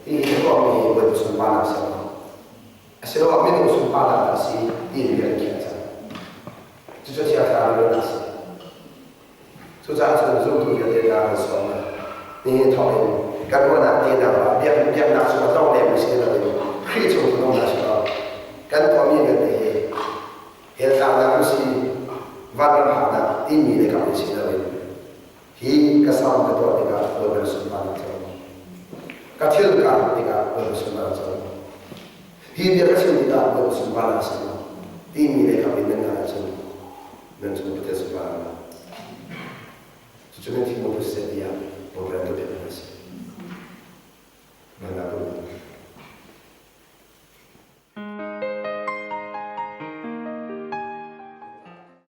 A: hihi ka tuahmi hi Bawipa sunparnak a si maw? Asiloah minung sunparnak dah a si tiin bia kan khiah cang. Cucu Thiang Thlarau rian a si. Cucaah cun zumtu vialte hna kan sawm hna. Nihin thawk in kan ruahnak tehnak ah biakinn biaknak cu a tlawng lengmi si loin Khrih chung kan um hna selaw kan tuahmi vialte hi heltlaknak an si, vanram haknak timi le kam in si loin hi ka sam ka tuah tikah Bawipa sunparnak co. Ka thil ka tikah Bawipa sunparnak co. Hi bia ka chim tikah Bawipa sunparnak si timi le kam in nan hal ahcun nan cung Pathian sunparnak. Cucu nan thinlung phu siseh tiah Bawipa nan tuah piak.